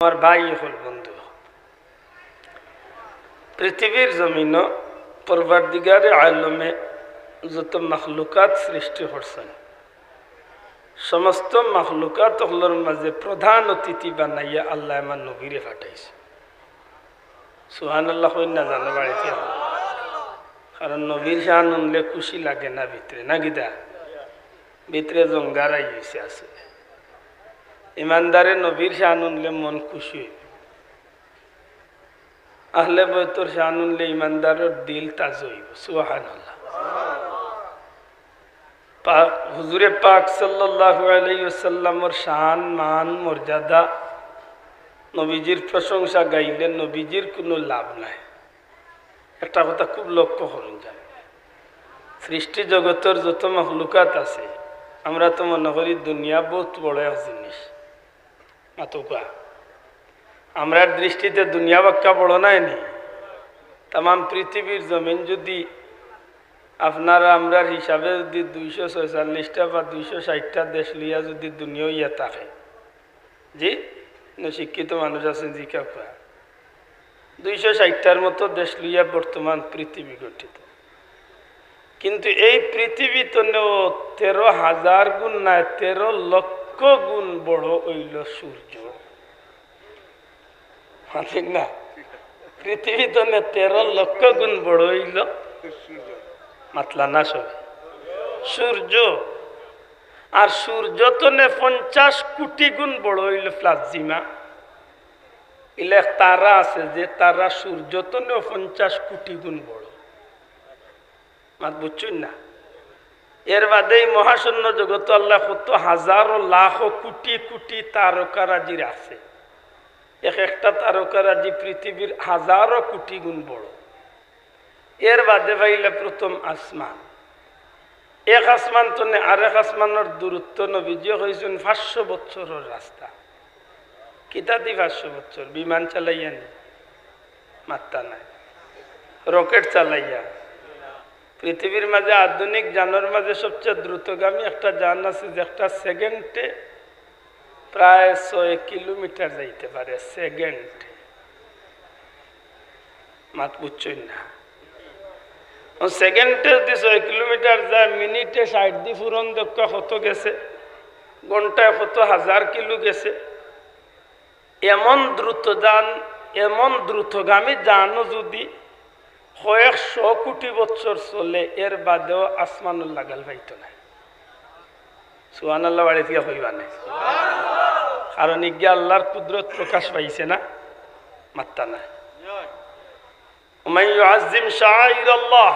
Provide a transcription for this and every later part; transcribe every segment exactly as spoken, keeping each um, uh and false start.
আমার ভাই অকল, বন্ধু অকল, পৃথিবীর জমিনো পরওয়ারদিগারে আলমে যত মখলুকাত সৃষ্টি করছইন, সমস্ত মখলুকাত অকলর মাঝে প্রধান অতিথি বানাইয়া আল্লায় আমার নবীরে পাঠাইছইন। সুবহানাল্লাহ কইন না জানো বাড়িত? কারণ নবীর শান হুনলে খুশি লাগে না ভিতরে, না কিতা? ভিতরে জঙ্গারাই অইছে আছে। ইমানদারে নবীর শান হুনলে মন খুশি অইবো। আহলে বয়তর শান হুনলে ইমানদারর দিল তাজা অইবো। সুবহানাল্লাহ। পা-, হুজুরে পাক সাল্লাল্লাহু আলাইহি ওয়াসাল্লামর শান, মান, মর্যাদা, নবীজির প্রশংসা গাইলে নবীজির কুনু লাভ নাই। একটা কথা খুব লক্ষ্য করুন যান, সৃষ্টি জগতর যত মখলুকাত আছে, আমরা তো মনে করি দুনিয়া বউত বড় এক জিনিস। মাতউক্কা। আমরার দৃষ্টিতে দুনিয়া বাক্কা বড় নায় নি? তামাম পৃথিবীর জমিন যুদি আপনারা আমরার হিসাবে যুদি দুইশো ছয়চল্লিশটা বা দুইশো ষাইটটা দেশ লইয়া যুদি দুনিয়া অইয়া থাকে, জি, ইনো শিক্ষিত মানুষ আছইন, জি কাউক্কা, দুইশো ষাইটটার মতো দেশ লইয়া বর্তমান পৃথিবী গঠিত। কিন্তু এই পৃথিবী তনেও তেরো হাজার গুণ নায়, তেরো লক্ষ গুণ বড় অইলো সূর্য। মাতইন না? পৃথিবী তনে তেরো লক্ষ গুণ বড় অইলো, মাতলা না সবে, সূর্য। আর সূর্য তনে পঞ্চাশ কোটি গুণ বড় অইলো প্লাজিমা। ইলা এক তারা আছে যে তারা সূর্য তনেও পঞ্চাশ কোটি গুণ বড়। মাত বুঝছইন না? এর বাদে এই মহাশূন্য জগতো আল্লায় কত হাজারো লাখো কোটি কোটি তারকারাজি রাখছে। এক একটা তারকারাজি পৃথিবীর হাজারো কোটি গুণ বড়। এর বাদে পাইলা প্রথম আসমান। এক আসমান তনে আরেক আসমানর দূরত্ব নবীজিয়ে কইছইন পাঁচশো বছরর রাস্তা। কিতাদি পাঁচশো বছর? বিমান চালাইয়া নি? মাত্তা নাই। রকেট চালাইয়া। পৃথিবীর মাঝে আধুনিক যানর মাঝে সবচেয়ে দ্রুতগামী একটা যান আছে, যে একটা সেকেন্ডে প্রায় ছয় কিলোমিটার যাইতে পারে, সেকেন্ডে। মাত বুঝছইন না? ও সেকেন্ডে যুদি ছয় কিলোমিটার যায়, মিনিটে ষাইট দি ফুরন দেউক্কা কত গেছে, ঘন্টায় কত হাজার কিলো গেছে। এমন দ্রুত যান, এমন দ্রুতগামী যানও যুদি কয়েকশো কোটি বছর চলে, এর বাদেও আসমানর লাগাল পাইতো নায়। সুবহানাল্লাহ বাড়ি থাকি কইবা নে। কারণ ইগিয়ে আল্লাহর কুদরত প্রকাশ পাইছে না, মাত্তা নাই। ওমান ইউআজ্জিম শাআইরাল্লাহ,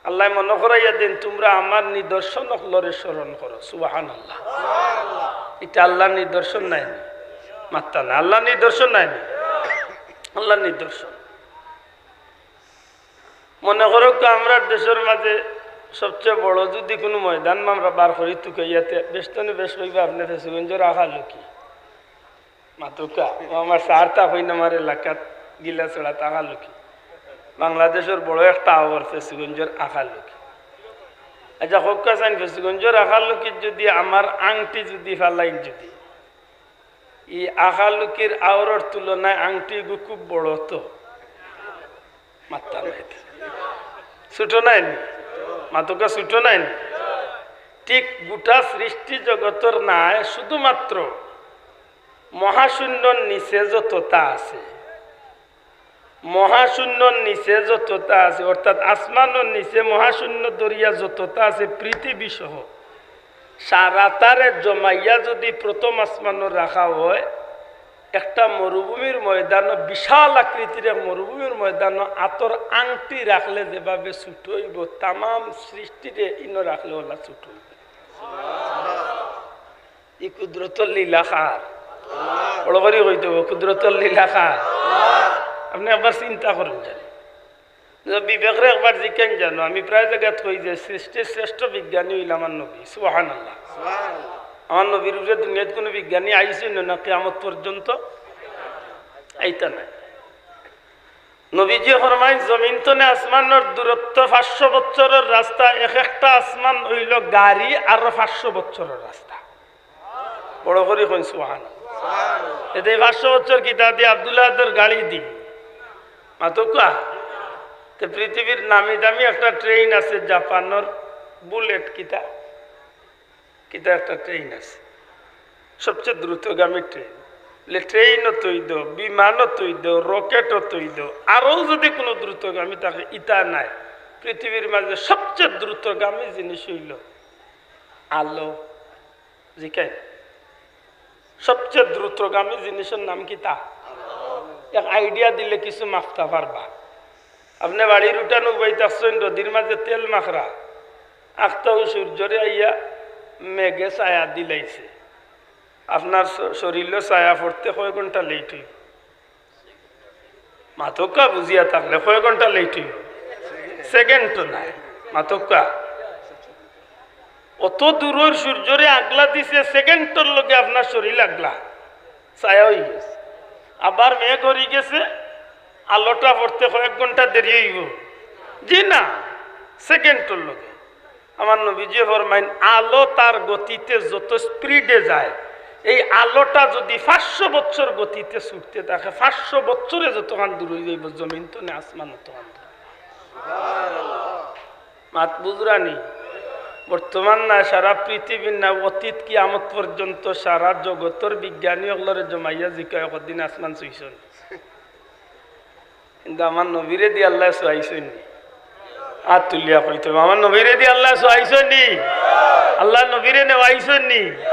আল্লায় মনো করাইয়া দেইন, তুমরা আমার নিদর্শন অকলরে স্মরণ করো। সুবহানাল্লাহ। ইটা আল্লাহর নিদর্শন নায় নি? মাত্তা না, আল্লাহর নিদর্শন নায় নি? আল্লাহর নিদর্শন। মনো করউক্কা, আমরার দেশর মাঝে সবচেয়ে বড় যুদি কুনু ময়দান আমরা বার করি তুকাইয়া তে, বেশ তনে বেশ কইবা আপনে ফেঞ্চুগঞ্জর আখালুকি। মাতউক্কা, ও আমার স্যার তা কইন আমার এলাকাত গিলাছড়াত আখালুকি। বাংলাদেশর বড় একটা আওর ফেঞ্চুগঞ্জর আখালুকি। আচ্ছা, কউক্কা চাইন ফেঞ্চুগঞ্জর আখালুকিত যুদি আমার আংটি যুদি ফালাইন যুদি, ই আখালুকির আওরর তুলনায় আংটি ইগু খুব বড় তো। মাত্তা নাই। ছোট নায় নি? মাতউক্কা, ছোট নায় নি? ঠিক গুটা সৃষ্টি জগতর নায়, শুধুমাত্র মহাশূন্যর নিচে যততা আছে, মহাশূন্যর নিচে যততা আছে, অর্থাৎ আসমানর নিচে মহাশূন্য ধরিয়া যততা আছে পৃথিবী সহ, সারাতারে জমাইয়া যুদি প্রথম আসমানো রাখা অয়, একটা মরুভূমির ময়দানো, বিশাল আকৃতির এক মরুভূমির ময়দানো আতর আংটি রাখলে যেভাবে ছোট অইবো, তামাম সৃষ্টিরে ইনো রাখলে অলা ছোট অইবো। ই কুদরতর লীলা কার? বড় করি কইতে অইবো, কুদরতর লীলা কার? আপনে একবার চিন্তা করইন জানি। বিবেকরে একবার জিকাইন জানো, আমি প্রায় জাগাত কই যে সৃষ্টির শ্রেষ্ঠ বিজ্ঞানী অইলা আমার নবী। সুবহানাল্লাহ। আমার নবীর উপরে দুনিয়াত কুনু বিজ্ঞানী আইছে না, না কিয়ামত পর্যন্ত আইতা নায়। নবীজি ফরমাইন, জমিন তনে আসমানর দূরত্ব পাঁচশো বছরর রাস্তা, এক একটা আসমান অইলো গাড়ি আরো পাঁচশো বছরর রাস্তা। বড় করি কইন সুবহানাল্লাহ। এতে পাঁচশো বছর কিতা দি? আব্দুল আহাদর গাড়ি দি। মাতউক্কা। তে পৃথিবীর নামি দামি একটা ট্রেন আছে জাপানর, বুলেট কিতা, কিতা একটা ট্রেন আছে, সবচেয়ে দ্রুতগামী ট্রেন। বলে, ট্রেনও তৈদ, বিমানও তৈদ, রকেটও তৈদ, আরও যদি কোনো দ্রুতগামী থাকে, ইতা নাই। পৃথিবীর মাঝে সবচেয়ে দ্রুতগামী জিনিস অইল আলো। জিকাই, সবচেয়ে দ্রুতগামী জিনিসর নাম কিতা? এক আইডিয়া দিলে কিছু মাপতা পারবা। আপনে বাড়ির উঠানো উবাইতাছইন, রোদির মাঝে তেল মাখরা, আখতাউ সূর্যরে আইয়া মেঘে ছায়া দিলাইছে। আপনার শ-, শরীরও ছায়া পড়তে কয় ঘন্টা লেট অইব? মাতউক্কা, বুঝিয়া থাকলে কয় ঘন্টা লেট অইব? সেকেন্ড তো নাই। মাতউক্কা, অত দূরর সূর্যরে আগলা দিছে, সেকেন্ডর লগে আপনার শরীর আগলা, ছায়া অই গেছে। আবার মেঘ হরি গেছে, আলোটা পড়তে কয়েক ঘন্টা দেরি অইব? জি না, সেকেন্ডর লগে। আমার নবীজি ফরমাইন, আলো তার গতিতে যত স্পিডে যায়, এই আলোটা যদি পাঁচশো বছর গতিতে ছুটতে থাকে, পাঁচশো বছরে যতখান দূর অই যাইব, জমিন তনে আসমান অতখান দূর। মাত বুঝরানি? বর্তমান না, সারা পৃথিবীর না, অতীত কিয়ামত পর্যন্ত সারা জগতর বিজ্ঞানী অকলরে জমাইয়া জিকায়, কদিন আসমান ছুইছইন? কিন্তু আমার নবীরে দি আল্লায় ছুয়াইছইন নি? আত তুলিয়া কইতে অইব, আমার নবীরে দি আল্লায় ছুয়াইছইন নি? আল্লায় নবীরে নেওয়াইছইন নি?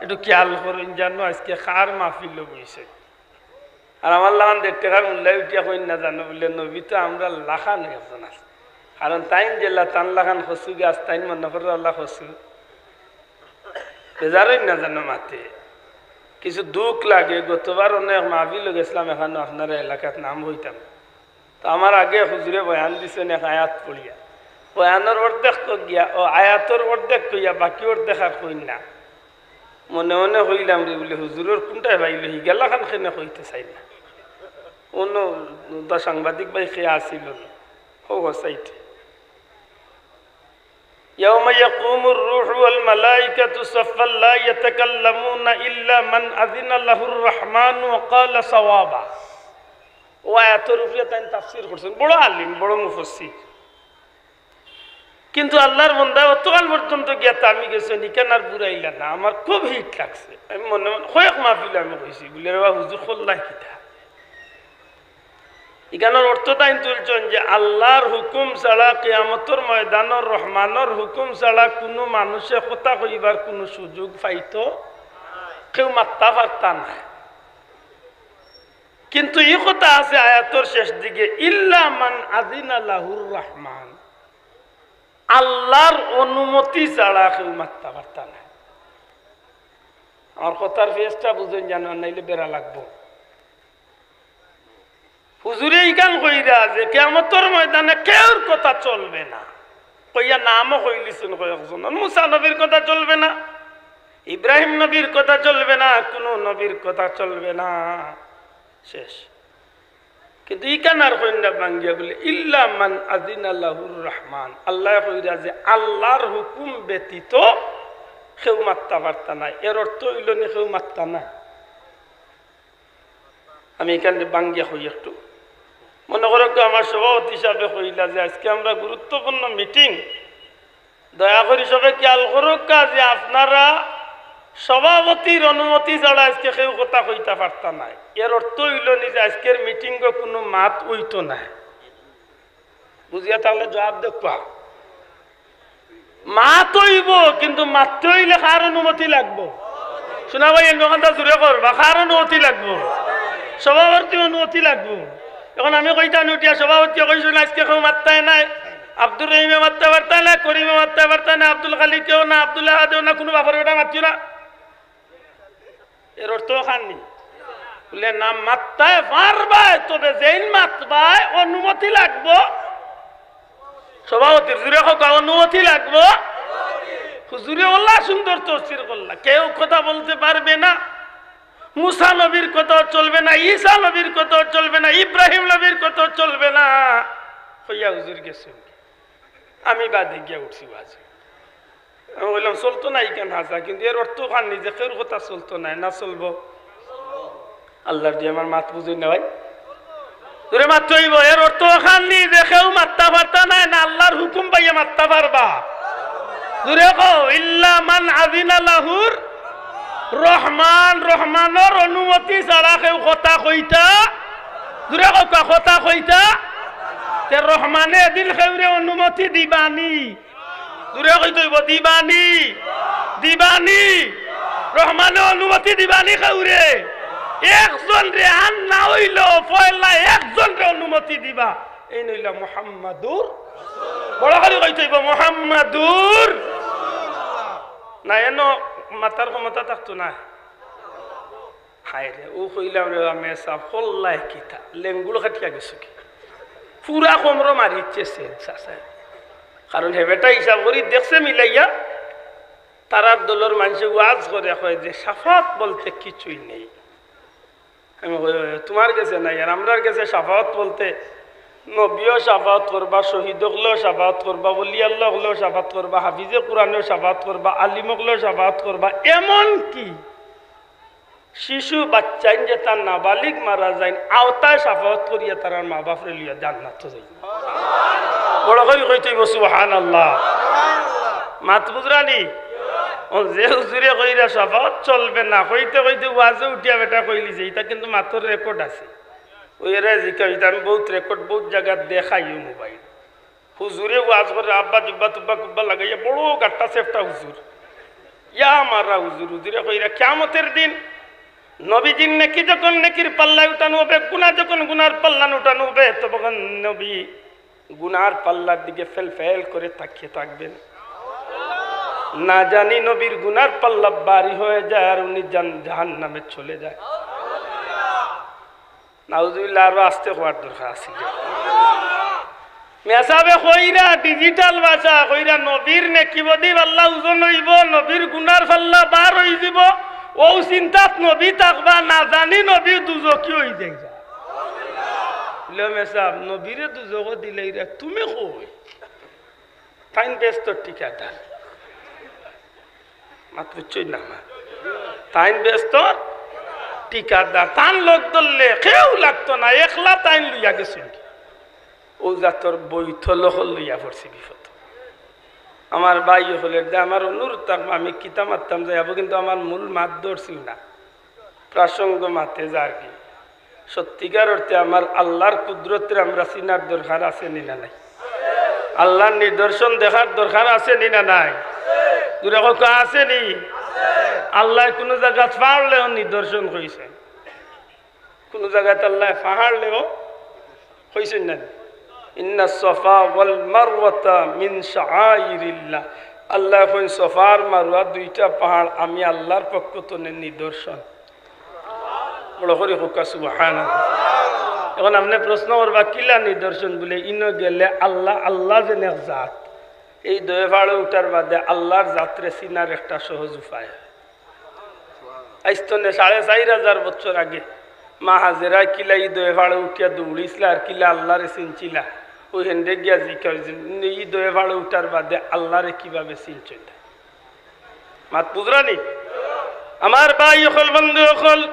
একটু খেয়াল করইন জানো, আজকে কার মাহফিলো বইছইন। আর আমার লাখান দেড় টেকার মুল্লায় উঠিয়া কইন না জানো, বলে, নবী তো আমরার লাখান একজন আছে। কারণ তাইন যেলা তান লাখান কচু গাছ, তাইন মনো করো আল্লাহ কচু। বেজার অইন না জানো মাতে। কিছু দুখ লাগে, গতবার অনেক মাহফিলো গেছলাম, এখানো আপনারা এলাকাত নাম কইতাম। তো আমার আগে হুজুরে বয়ান দিছইন এক আয়াত পড়িয়া। বয়ানর অর্ধেক তো গিয়া, ও আয়াতর অর্ধেক কইয়া বাকি অর্ধেক আর কইন না। মনে মনে কইলাম রে, বলে, হুজুরর কুনটায় পাইলো, হিগালাখান কেনে কইতে চাইন না। অন্য দুটা সাংবাদিক ভাই কে আছিল না। হো, হো, সাইটে। يوم يقوم الروح والملائكة صفا لا يتكلمون إلا من أذن له الرحمن وقال صوابا। ও আয়াতর উপরে তাইন তাফসীর করছইন, বড় আলিম, বড় মুফাসসির। কিন্তু আল্লাহর বন্দা অতকাল পর্যন্ত গিয়া থামি গেছইন, ইখান আর বুঝাইলা না, আমার খুব হিট লাগছে। আমি মনে মনে কয়েক মাহফিল আমি কইছি, বলে, "রে বা হুজুর, কল্লাই কিতা?" ইখানর অর্থ তাইন তুলছইন যে আল্লাহর হুকুম ছাড়া কিয়ামতর ময়দানর রহমানর হুকুম ছাড়া কুনু মানুষে কথা কইবার কুনু সুযোগ পাইতো, কেউ মাততা পারতা নায়। কিন্তু ই কথা আছে আয়াতর শেষ দিকে, "ইল্লা মান আজিনা লাহুর রহমান", আল্লাহর অনুমতি ছাড়া কেউ মাততা পারতা নায়। আমার কথার ফেসটা বুঝইন জানো, নাইলে বেড়া লাগবো। হুজুরে ইখান কইরা যে কিয়ামতর ময়দানে কেউর কথা চলবে না, কইয়া নামও কইলিছইন কয়েকজন। মুসা নবীর কথা চলবে না, ইব্রাহিম নবীর কথা চলবে না, কুনু নবীর কথা চলবে না। শেষ। কিন্তু ইখান আর কইন না ভাঙ্গিয়া বলে, "ইল্লা মান আজিনা লাহুর রহমান।" আল্লায় কইরা যে আল্লাহর হুকুম ব্যতীত কেউ মাততা পারতা নায়। এর অর্থ অইলো নি কেউ মাততা নায়। আমি ইখান ভাঙ্গিয়া কই একটু। মনে করো কেউ আমার সভাপতি হিসাবে কইলা যে আজকে আমরা গুরুত্বপূর্ণ মিটিং, দয়া করি সবে খেয়াল করউক্কা যে আপনারা সভাপতির অনুমতি ছাড়া আজকে কেউ কথা কইতা পারতা নায়। এর অর্থ অইলো নি যে আজকের মিটিংও কুনু মাত অইতো নায়। বুঝিয়া থাকলে জবাব দেউক্কা। মাত অইবো, কিন্তু মাততে অইলে কার অনুমতি লাগবো? শোনা ভাই, এর দোকানটা জুরে করবা, কার অনুমতি লাগবো? সভাপতির অনুমতি লাগবো। এখন আমি কইতাম উঠিয়া, সভাপতিয়ে কইছইন, "আজকে কেউ মাততায় নায়, আব্দুর রহিমে মাততা পারতায় নায়, করিমে মাততা পারতায় নায়, আব্দুল খালিকেও না, আব্দুল আহাদেও না, কুনু বাপর বেটা মাতিও না।" এর অর্থ অখান নি? বলে, "না, মাততায় পারবায়, তবে যেইন মাতবায় অনুমতি লাগবো সভাপতির।" জুরে কউক্কা, অনুমতি লাগবো। হুজুরে অলা সুন্দর তফসির করলা, কেউ কথা বলতে পারবে না। মুসা নবীর কথাও চলবে না, ঈসা নবীর কথাও চলবে না, ইব্রাহিম নবীর কথাও চলবে না। কইয়া হুজুর গেছইন। আমি বাদে গিয়া উঠছি ওয়াজে। আমি কইলাম, "চলতো নায় ইখান হাছা, কিন্তু এর অর্থ অখান নি যে কেউর কথা চলতো নায়, না চলবো?" আল্লাহর দিয়া আমার মাত বুঝইন না ভাই? জোরে মাততে অইবো। এর অর্থ অখান নি যে কেউ মাততা পারতা নায় না, আল্লাহর হুকুম পাইয়া মাততা পারবা। জোরে কও, ইল্লা মান আজিনা লাহুর রহমান, রহমানর অনুমতি ছাড়া কেউ কথা কইতা, জোরে কও, কা-, কথা কইতা, তে রহমানে এদিন কেউরে অনুমতি দিবানি। জোরে কইতে অইবো, দিবানি, দিবানি। রহমানে অনুমতি দিবানি কেউরে? একজনরে, আর না অইলো পয়লা একজনরে অনুমতি দিবা। এইন অইলা মুহাম্মাদুর। বড় করি কইতে অইবো, মুহাম্মাদুর। না, এনো মাতার ক্ষমতা থাকতো না। হায় রে, অউ কইলাম রে বা মেসাব, কল্লায় কিতা? লেঙ্গুড় কাটিয়া গেছো কি? পুরা কমরো মারিচ্ছে সে, চাচায়। কারণ হে বেটা হিসাব করি দেখছে মিলাইয়া, তারার দলর মানষে ওয়াজ করে কয় যে শাফাত বলতে কিছুই নেই। আমি কই, "ওই, তুমার গেছে নাই, আর আমরার গেছে শাফাত বলতে নবীও শাফাত করবা, শহীদ অকলেও শাফাত করবা, ওলি আল্লাহ অকলেও শাফাত করবা, হাফিজে কোরআনেও শাফাত করবা, আলিম অকলেও শাফাত করবা, এমন কি শিশু বাচ্চাইন যেতা নাবালিগ মারা যাইন, অতায় শাফাত করিয়া তারার মা বাপরে লইয়া জান্নাতো যাইন।" বড় করি কইতে অইবো সুবহানাল্লাহ। মাত বুঝরানি? অউ যে হুজুরে কইরা শাফাত চলবে না, কইতে কইতে ওয়াজে উঠিয়া বেটা কইলিছে, ইতা কিন্তু মাতর record আছে। অউ এরে জিকাইতা, আমি বউত record, বউত জাগাত দেখাইও মোবাইল। হুজুরে ওয়াজ করে, আব্বা জুব্বা তুব্বা কুব্বা লাগাইয়া, বড় গাট্টা সেফটা হুজুর। ইয়া মারা হুজুর, হুজুরে কইরা, কিয়ামতের দিন নবীজির নেকি যখন নেকির পাল্লায় উঠানো হবে, গুনা যখন গুনার পাল্লায় উঠানো হবে, তখন নবী গুনার পাল্লার দিকে ফেল ফেল করে তাকিয়ে থাকবেন। না জানি নবীর গুনার পাল্লা ভারী হয়ে যায় আর উনি জান-, জাহান্নামে চলে যায়। নাউজুবিল্লাহ, আরো আস্তে কওয়ার দরকার আছে। মেসাবে কইরা digital ভাষা কইরা নবীর নেকি বদি পাল্লা ওজন অইবো, নবীর গুনার পাল্লা ভার অইযিবো। অউ চিন্তাত নবী থাকবা, না জানি নবী দুজখি অইযাইবা। লে মেসাব, নবীরে দুজখো দিলাইরা, তুমি কই? তাইন বেহেস্তর ঠিকাদার। মাত বুঝছইন না আমার? তাইন বেহেস্তর ঠিকাদার। তান লগ ধরলে কেউ লাগতো না, একলা তাইন লইয়া গেছইন। অউ জাতর বৈতল অকল লইয়া পড়ছি বিপদ। আমার ভাই অকলর দে আমার অনুরোধ থাকবো, আমি কিতা মাততাম যাইবো, কিন্তু আমার মূল মাত ধরছি না, প্রাসঙ্গ মাতে যার কি। সত্যিকার অর্থে আমার আল্লাহর কুদরতরে আমরা চিনার দরকার আছে নি না নাই? আল্লাহর নিদর্শন দেখার দরকার আছে নি না নাই? জোরে কউক্কা, আছে নি? আল্লায় কুনু জাগাত পাহাড় লেও নিদর্শন কইছইন, কুনু জাগাত আল্লায় পাহাড় লেও কইছইন না নি? ইন্না সফা ওয়াল মারওয়াতা মিন শাআইরিল্লাহ। আল্লায় কইন, সফার মারওয়া দুইটা পাহাড় আমি আল্লাহর পক্ষ তনে নিদর্শন। বড় করি কউক্কা সুবহানাল্লাহ। এখন আপনে প্রশ্ন করবা, কিলা নিদর্শন? বুলে, ইনো গেলে আল্লাহ, আল্লাহ যেন এক জাত। এই দুইও পাহাড়ো উঠার বাদে আল্লাহর জাতরে চিনার একটা সহজ উপায়। আইজ তনে সাড়ে চাইর হাজার বছর আগে মা হাজেরায় কিলা ই দুইও পাহাড়ো উঠিয়া দৌড়িছিলা আর কিলা আল্লাহরে চিনছিলা, অউ হেনরে গিয়া জিকাইছইন, ই দুইও পাহাড়ো উঠার বাদে আল্লাহরে কিভাবে চিনছইন? মাত বুঝরানি? আমার ভাই অকল, বন্ধু অকল,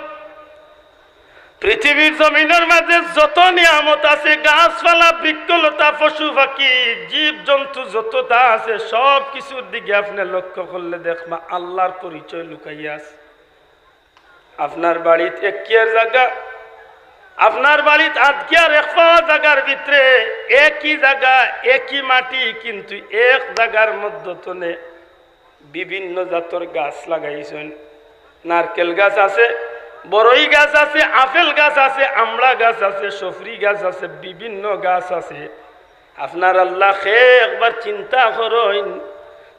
পৃথিবীর জমিনর মাঝে যত নিয়ামত আছে, গাছপালা, বৃক্ষলতা, পশু পাখি, জীব জন্তু যততা আছে, সব কিছুর দিকে আপনে লক্ষ্য করলে দেখবা আল্লাহর পরিচয় লুকাইয়া আছে। আপনার বাড়িত এক কিয়ার জাগা, আপনার বাড়িত আধ কিয়ার এক পাওয়া জাগার ভিতরে একই জাগা, একই মাটি, কিন্তু এক জাগার মধ্য তনে বিভিন্ন জাতর গাছ লাগাইছইন। নারকেল গাছ আছে, বড়ই গাছ আছে, আপেল গাছ আছে, আমড়া গাছ আছে, সফরি গাছ আছে, বিভিন্ন গাছ আছে। আপনার আল্লাহ কে একবার চিন্তা করইন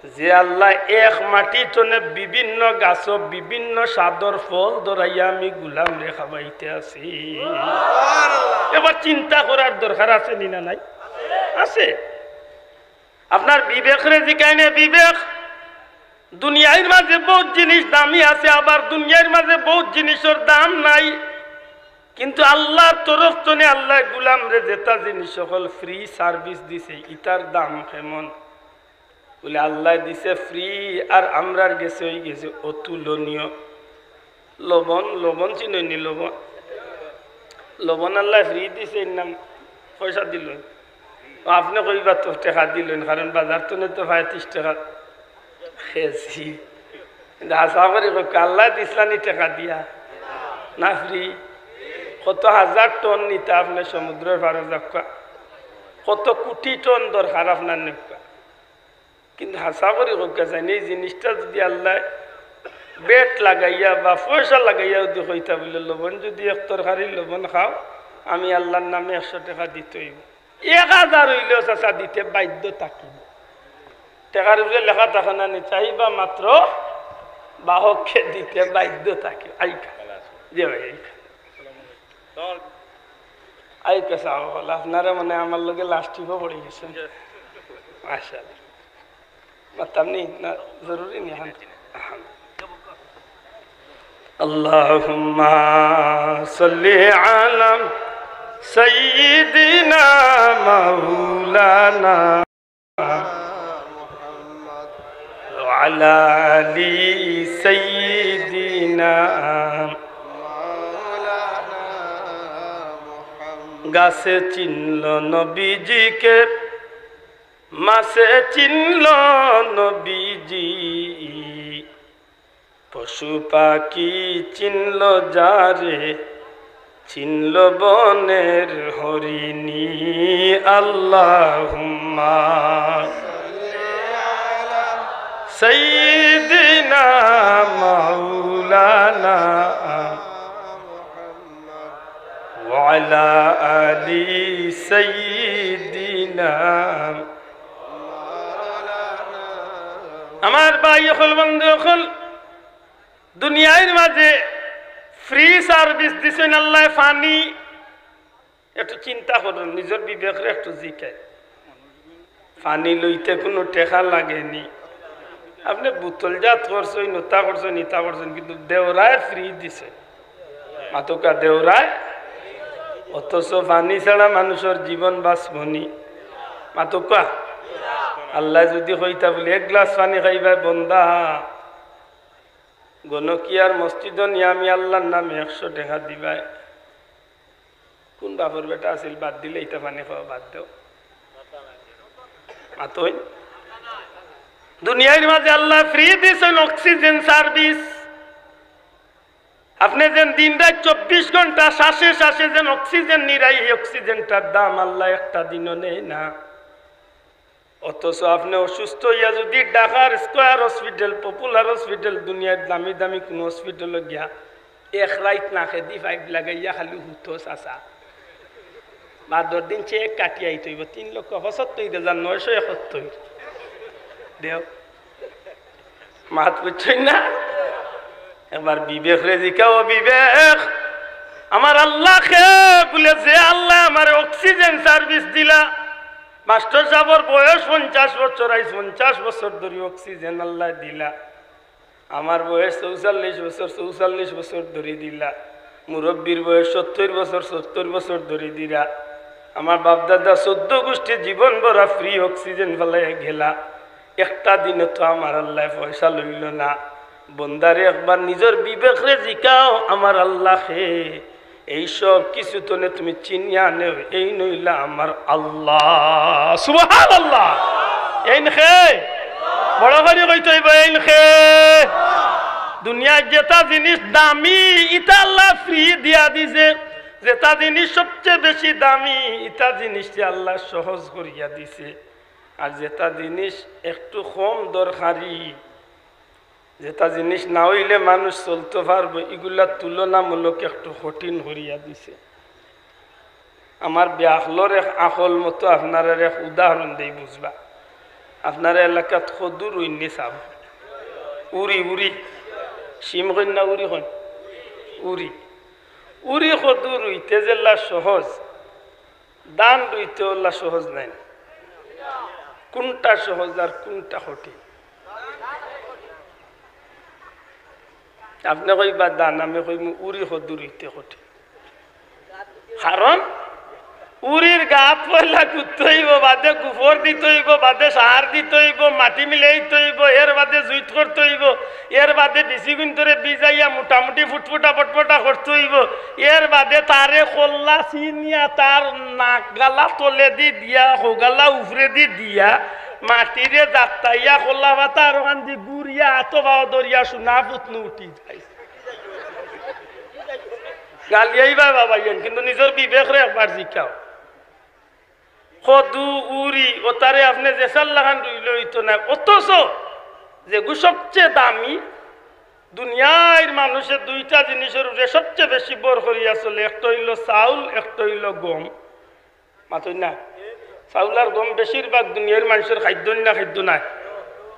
যে আল্লাহ এক মাটি তনে বিভিন্ন গাছো বিভিন্ন স্বাদর ফল ধরাইয়া আমি গুলামরে খাবাইতে আছি। এবার চিন্তা করার দরকার আছে নি না নাই? আছে। আপনার বিবেকরে জিকাইনে, বিবেক, দুনিয়ার মাঝে বউত জিনিস দামি আছে, আবার দুনিয়ার মাঝে বউত জিনিসর দাম নাই, কিন্তু আল্লাহর তরফ তনে আল্লায় গুলামরে যেতা জিনিস অকল free service দিছে, ইতার দাম কেমন? বুলে, আল্লায় দিছে free, আর আমরার গেছে অইগেছে অতুলনীয়। লবণ, লবণ চিনইন নি? লবণ, লবণ আল্লায় ফ্রি দিছে, এর নাম পয়সা দিল। আপনে কইবা তো টেকা দিলইন, কারণ বাজার তনে তো প্রায় ত্রিশ টেকা কেজি। কিন্তু হাছা করি কউক্কা, আল্লায় দিছলা নি টেকা দিয়া? না ফ্রি। কত হাজার টন নিতা আপনে সমুদ্রর পারো যাউক্কা, কত কুটি টন দরকার আপনার নেউক্কা। কিন্তু হাছা করি কউক্কা চাইন, এই জিনিসটা যুদি আল্লায় ভ্যাট লাগাইয়া বা পয়সা লাগাইয়া যুদি কইতা বুলে, লবণ যুদি এক তরকারি লবণ খাও, আমি আল্লার নামে একশো টেকা দিতে অইবো। এক হাজার অইলেও চাচা দিতে বাধ্য থাকিবো। টেকার উপরে লেখা থাকে না নি, চাহিবা মাত্র বাহককে দিতে বাধ্য থাকে। আইকা। জি ভাই, আইকা। আইকা সাহেব, আপনারা মানে আমার লগে লাস্ট ট্রিপও পড়ি গেছেন। মাশাআল্লাহ। মাততাম নি? না, জরুরি নি অখন। اللهم صل على سيدنا مولانا وعلى آل سيدنا। গাছে চিনল নবীজিকে, মাছে চিনল নবীজি, পশু পাখি চিনল যারে, চিনল বনের হরিণী। আল্লাহুম্মা সাইয়্যিদিনা মাওলানা ওয়া আলা আলি সাইয়্যিদিনা। আমার ভাই অকল, বন্ধু অকল, দুনিয়ার মাঝে ফ্রি সার্ভিস দিছইন আল্লায় পানি। একটু চিন্তা করইন, নিজর বিবেকরে একটু জিকাইন। পানি লইতে কুনু টেকা লাগেনি। আপনে বোতলজাত করছইন, ওটা করছইন, ইটা করছইন, কিন্তু দেওরায় ফ্রি দিছে। মাতউক্কা দেওরায়, অথচ পানি ছাড়া মানুষর জীবন বাঁচবো নি? মাতউক্কা। আল্লায় যুদি কইতা বুলে, এক গ্লাস পানি খাইবায় বন্দা, গণকিয়ার মসজিদো নিয়া আমি আল্লার নামে একশো টেকা দিবায়, কুন বাপর বেটা আছিল বাদ দিলে ইতা পানি খাওয়া বাদ দেও? মাতইন। দুনিয়ার মাঝে আল্লায় ফ্রি দিছইন অক্সিজেন সার্ভিস। আপনে যেন দিন রাইত চব্বিশ ঘন্টা শ্বাসে শ্বাসে যেন অক্সিজেন নিরা, এই অক্সিজেনটার দাম আল্লায় একটা দিনও নেয় না। অথচ আপনে অসুস্থ অইয়া যুদি ঢাকার স্কয়ার হসপিটাল, পপুলার হসপিটাল, দুনিয়ার দামি দামি কুনু হসপিটালো গিয়া এক রাইত নাকেদি পাইপ লাগাইয়া খালি হুতো চাচা, বাদর দিন চেক কাটিয়া আইতে অইবো তিন লক্ষ পঁচাত্তর হাজার নয়শো একাত্তর। দেও। মাত বুঝছইন না? একবার বিবেকরে জিকাও, বিবেক, আমার আল্লাহ কে? বুলে, যে আল্লায় আমারে অক্সিজেন সার্ভিস দিলা, মাস্টর সাবর বয়স পঞ্চাশ বছর, আইজ পঞ্চাশ বছর ধরি অক্সিজেন আল্লায় দিলা। আমার বয়স চৌচল্লিশ বছর, চৌচল্লিশ বছর ধরি দিলা। মুরব্বির বয়স সত্তর বছর, সত্তর বছর ধরি দিলা। আমার বাপ দাদা চৌদ্দ গুষ্টি জীবন ভরা ফ্রি অক্সিজেন ফালাইয়া গেলা। একটা দিনও তো আমার আল্লায় পয়সা লইল না। বন্দারে, একবার নিজর বিবেকরে জিকাও, আমার আল্লাহ কে? এই সব কিছু তনে তুমি চিনিয়া নেও, এইন অইলা আমার আল্লাহ। সুবহানাল্লাহ। এইন কে? বড় করি কইতে অইবো, এইন কে? দুনিয়ার যেটা জিনিস দামি, ইটা আল্লায় ফ্রি দিয়া দিছে। যেটা জিনিস সবচেয়ে বেশি দামি, ইটা জিনিসটা আল্লায় সহজ করিয়া দিছে। আর যেটা জিনিস একটু কম দরকারি, যেটা জিনিস না অইলে মানুষ চলতো পারবো, ইগুলা তুলনামূলক একটু কঠিন করিয়া দিছে। আমার বেআকলর এক আকল মতো আপনারারে এক উদাহরণ দেই, বুঝবা। আপনারা এলাকাত কদু রুইন নি সাব? উরি, উরি। শিম কইন না উরি কইন? উরি। উরি কদু রুইতে যেলা সহজ, ধান রুইতে অলা সহজ নায়। কুনটা সহজ আর কুনটা কঠিন? আপনে কইবা ধান, আমি কইমু উরি কদু রুইতে কঠিন। কারণ উরির গাত পয়লা কুত্তে অইবো, বাদে গোবর দিতে অইবো, বাদে সার দিতে অইবো, মাটি মিলাইতে অইবো, এর বাদে জুইত করতে অইবো, এর বাদে বিচি গুইন্তরে ভিজাইয়া মোটামুটি ফুটফুটা পটপটা করতে অইবো, এর বাদে তারে কল্লা ছিনিয়া তার নাক গালা তলেদি দিয়া, হগালা উপরেদি দিয়া, মাটিরে জাত্তাইয়া, কল্লা পাতা আর ওখান দি গুড়িয়া, আতো পাও ধরিয়া সোনা পুতনু উঠি যায়। গালিয়াইবা বাবা ইয়ান, কিন্তু নিজর বিবেকরে একবার জিকাও। কদু, উরি, ওতারে আপনে যেসার লাখান রুইলে অইতো না, অথচ যেগু সবচে দামি, দুনিয়ার মানুষে দুইটা জিনিসর উপরে সবচে বেশি ভর করিয়া চলে, একটা অইলো চাউল, একটা অইলো গম। মাতইন না? চাউল আর গম বেশিরভাগ দুনিয়ার মানুষর খাদ্য না, খাদ্য নায়।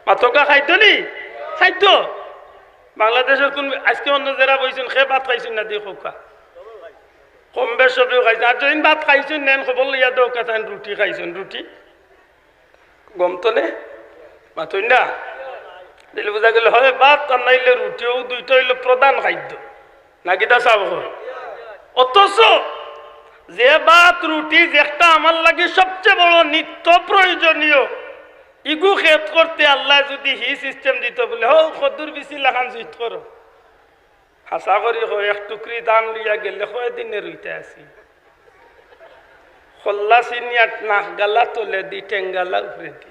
মাতকা খাদ্য নি? খাদ্য। বাংলাদেশর কোন, আজকে অন্য যারা বইছইন, কে ভাত খাইছইন না দি কউক্কা। কম বেশ সবেউ খাইছইন। আর যেইন ভাত খাইছইন না, এইন খবর লইয়া দেউক্কা, তাইন রুটি খাইছইন, রুটি। গম তো নে? মাতইন না? দিলে বুঝা গেল, হয় ভাত আর নাইলে রুটি, অউ দুইটা অইলো প্রধান খাদ্য। না কিতা সাব কয়? অথচ যে ভাত রুটি যেটা আমার লাগি সবচে বড় নিত্য প্রয়োজনীয়, ইগু খেত করতে আল্লায় যুদি হি system দিতো বুলে, হউ কদুর বিচি লাখান জুইত করো। হাছা করি কও, এক টুকরি ধান লইয়া গেলে কয়দিনে রুইতে আছি। কল্লা ছিনিয়া নাক গালা তলেদি, ঠেং গালা উপরেদি।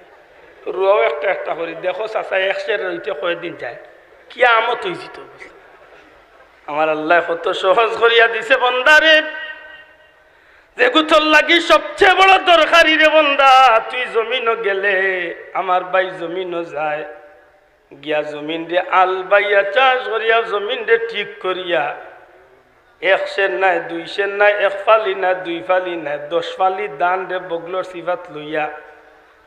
রুয়াও একটা একটা করি। দেখো চাচা, এক সের রুইতে কয়দিন যায়? কিয়ামত অইযিতো। আমার আল্লায় কত সহজ করিয়া দিছে বন্দারে। যেগু তোর লাগি সবচে বড় দরকারি রে বন্দা, তুই জমিনো গেলে, আমার ভাই জমিনো যায়, গিয়া জমিনরে আল বাইয়া চাষ করিয়া, জমিনরে ঠিক করিয়া, এক সের নায়, দুই সের নায়, এক ফালি নায়, দুই ফালি নায়, দশ ফালি ধানরে বগলর চিপাত লইয়া,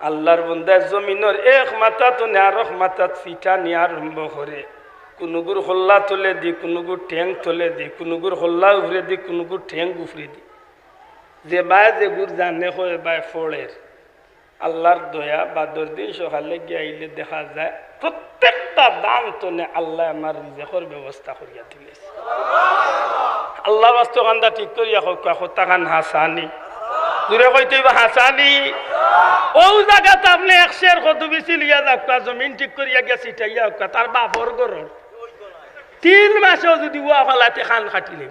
আল্লার বন্দায় জমিনর এক মাথা তনে আরক মাথাত ছিটানি আরম্ভ করে। কুনুগুর কল্লা তলেদি, কুনুগুর ঠেং তলেদি, কুনুগুর কল্লা উপরেদি, কুনুগুর ঠেং উপরেদি। যে বায় যেগুর জানে কয় বায় ফড়ের। আল্লার দয়া, বাদর দিন সকালে গিয়া আইলে দেখা যায় প্রত্যেকটা ধান তনে আল্লায় আমার রিজেকর ব্যবস্থা করিয়া দিলাইছে। আল্লার ওয়াস্তে কান্দা ঠিক করিয়া কউক্কা, কথাখান হাছা নি? জুরে কইতে অইবো হাছা নি? অউ জাগাত আপনে এক সের কদু বিচি লইয়া যাউক্কা, জমিন ঠিক করিয়া গিয়া ছিটাইয়া আউক্কা, তার বাপর ঘরর। তিন মাসেও যুদি উয়া ফালাইতে কান কাটিলে।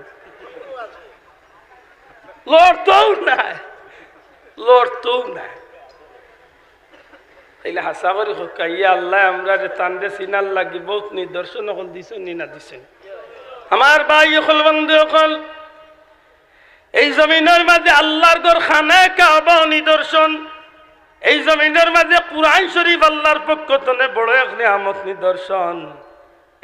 লড়তউ নায়, লড়তউ নায়। তাইলে হাছা করি কউক্কা, ইয়া আল্লায় আমরারে তানরে চিনার লাগি বউত নিদর্শন অকল দিছইন নি না দিছইন? আমার ভাই অকল, বন্ধু অকল, এই জমিনর মাঝে আল্লার ঘর খানায়ে কাবাও নিদর্শন, এই জমিনর মাঝে কুরআন শরীফ আল্লার পক্ষ তনে বড় এক নিয়ামত নিদর্শন।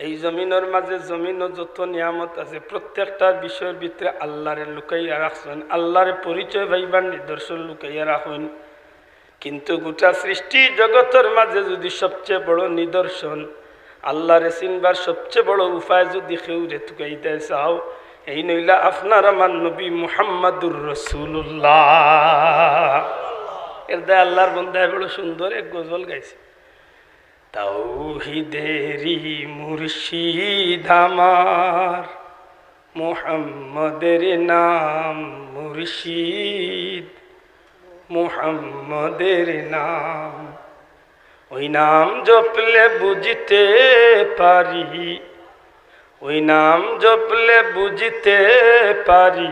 এই জমিনর মাঝে জমিনো যত নিয়ামত আছে, প্রত্যেকটার বিষয়র ভিতরে আল্লারে লুকাইয়া রাখছইন, আল্লারে পরিচয় পাইবার নিদর্শন লুকাইয়া রাখইন। কিন্তু গোটা সৃষ্টি জগতর মাঝে যুদি সবচে বড় নিদর্শন, আল্লারে চিনবার সবচে বড় উপায় যুদি কেউরে তুকাইতায় চাও, এইন অইলা আপনার আমার নবী মুহাম্মাদুর রাসূলুল্লাহ। এর দায় আল্লার বন্দায় বড় সুন্দর এক গজল গাইছে। তৌহিদেরি মুর্শিদ আমার, মুহাম্মদের নাম মুর্শিদ, মুহাম্মদের নাম। ওই নাম জপলে বুঝতে পারি, ওই নাম জপলে বুঝতে পারি,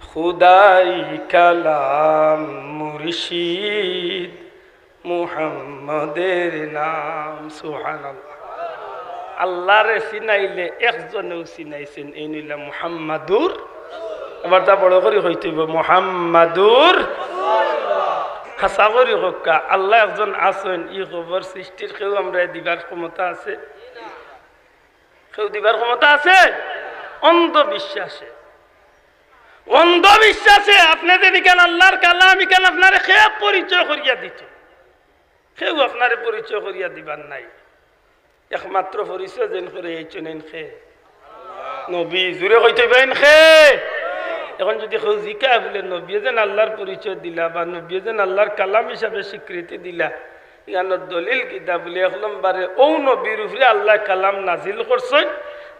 খুদাই কালাম মুর্শিদ, মুহাম্মদের নাম। সুবহানাল্লাহ। আল্লারে চিনাইলে একজনেউ চিনাইছইন, এইন অইলা মুহাম্মাদুর। এবার তা বড় করি কইতে অইবো, মুহাম্মাদুর। হাছা করি কউক্কা, আল্লা একজন আছইন, ই খবর সৃষ্টির কেউ আমরারে দিবার ক্ষমতা আছে? কেউ দিবার ক্ষমতা আছে? অন্ধবিশ্বাসে, অন্ধবিশ্বাসে আপনে যেন ইখান আল্লার কালাম, ইখান আপনারে কে পরিচয় করিয়া দিত? কেউ আপনারে পরিচয় করিয়া দিবার নাই। একমাত্র পরিচয় যেন করি এইছইন এইন কে? নবী। জুরে কইতে অইবো এইন কে? এখন যুদি কেউ জিকায় বুলে, নবীয়ে যেন আল্লার পরিচয় দিলা বা নবীয়ে যেন আল্লার কালাম হিসাবে স্বীকৃতি দিলা, ইখানর দলিল কিতা? বুলে, এক নম্বরে অউ নবীর উপরে আল্লায় কালাম নাজিল করছইন,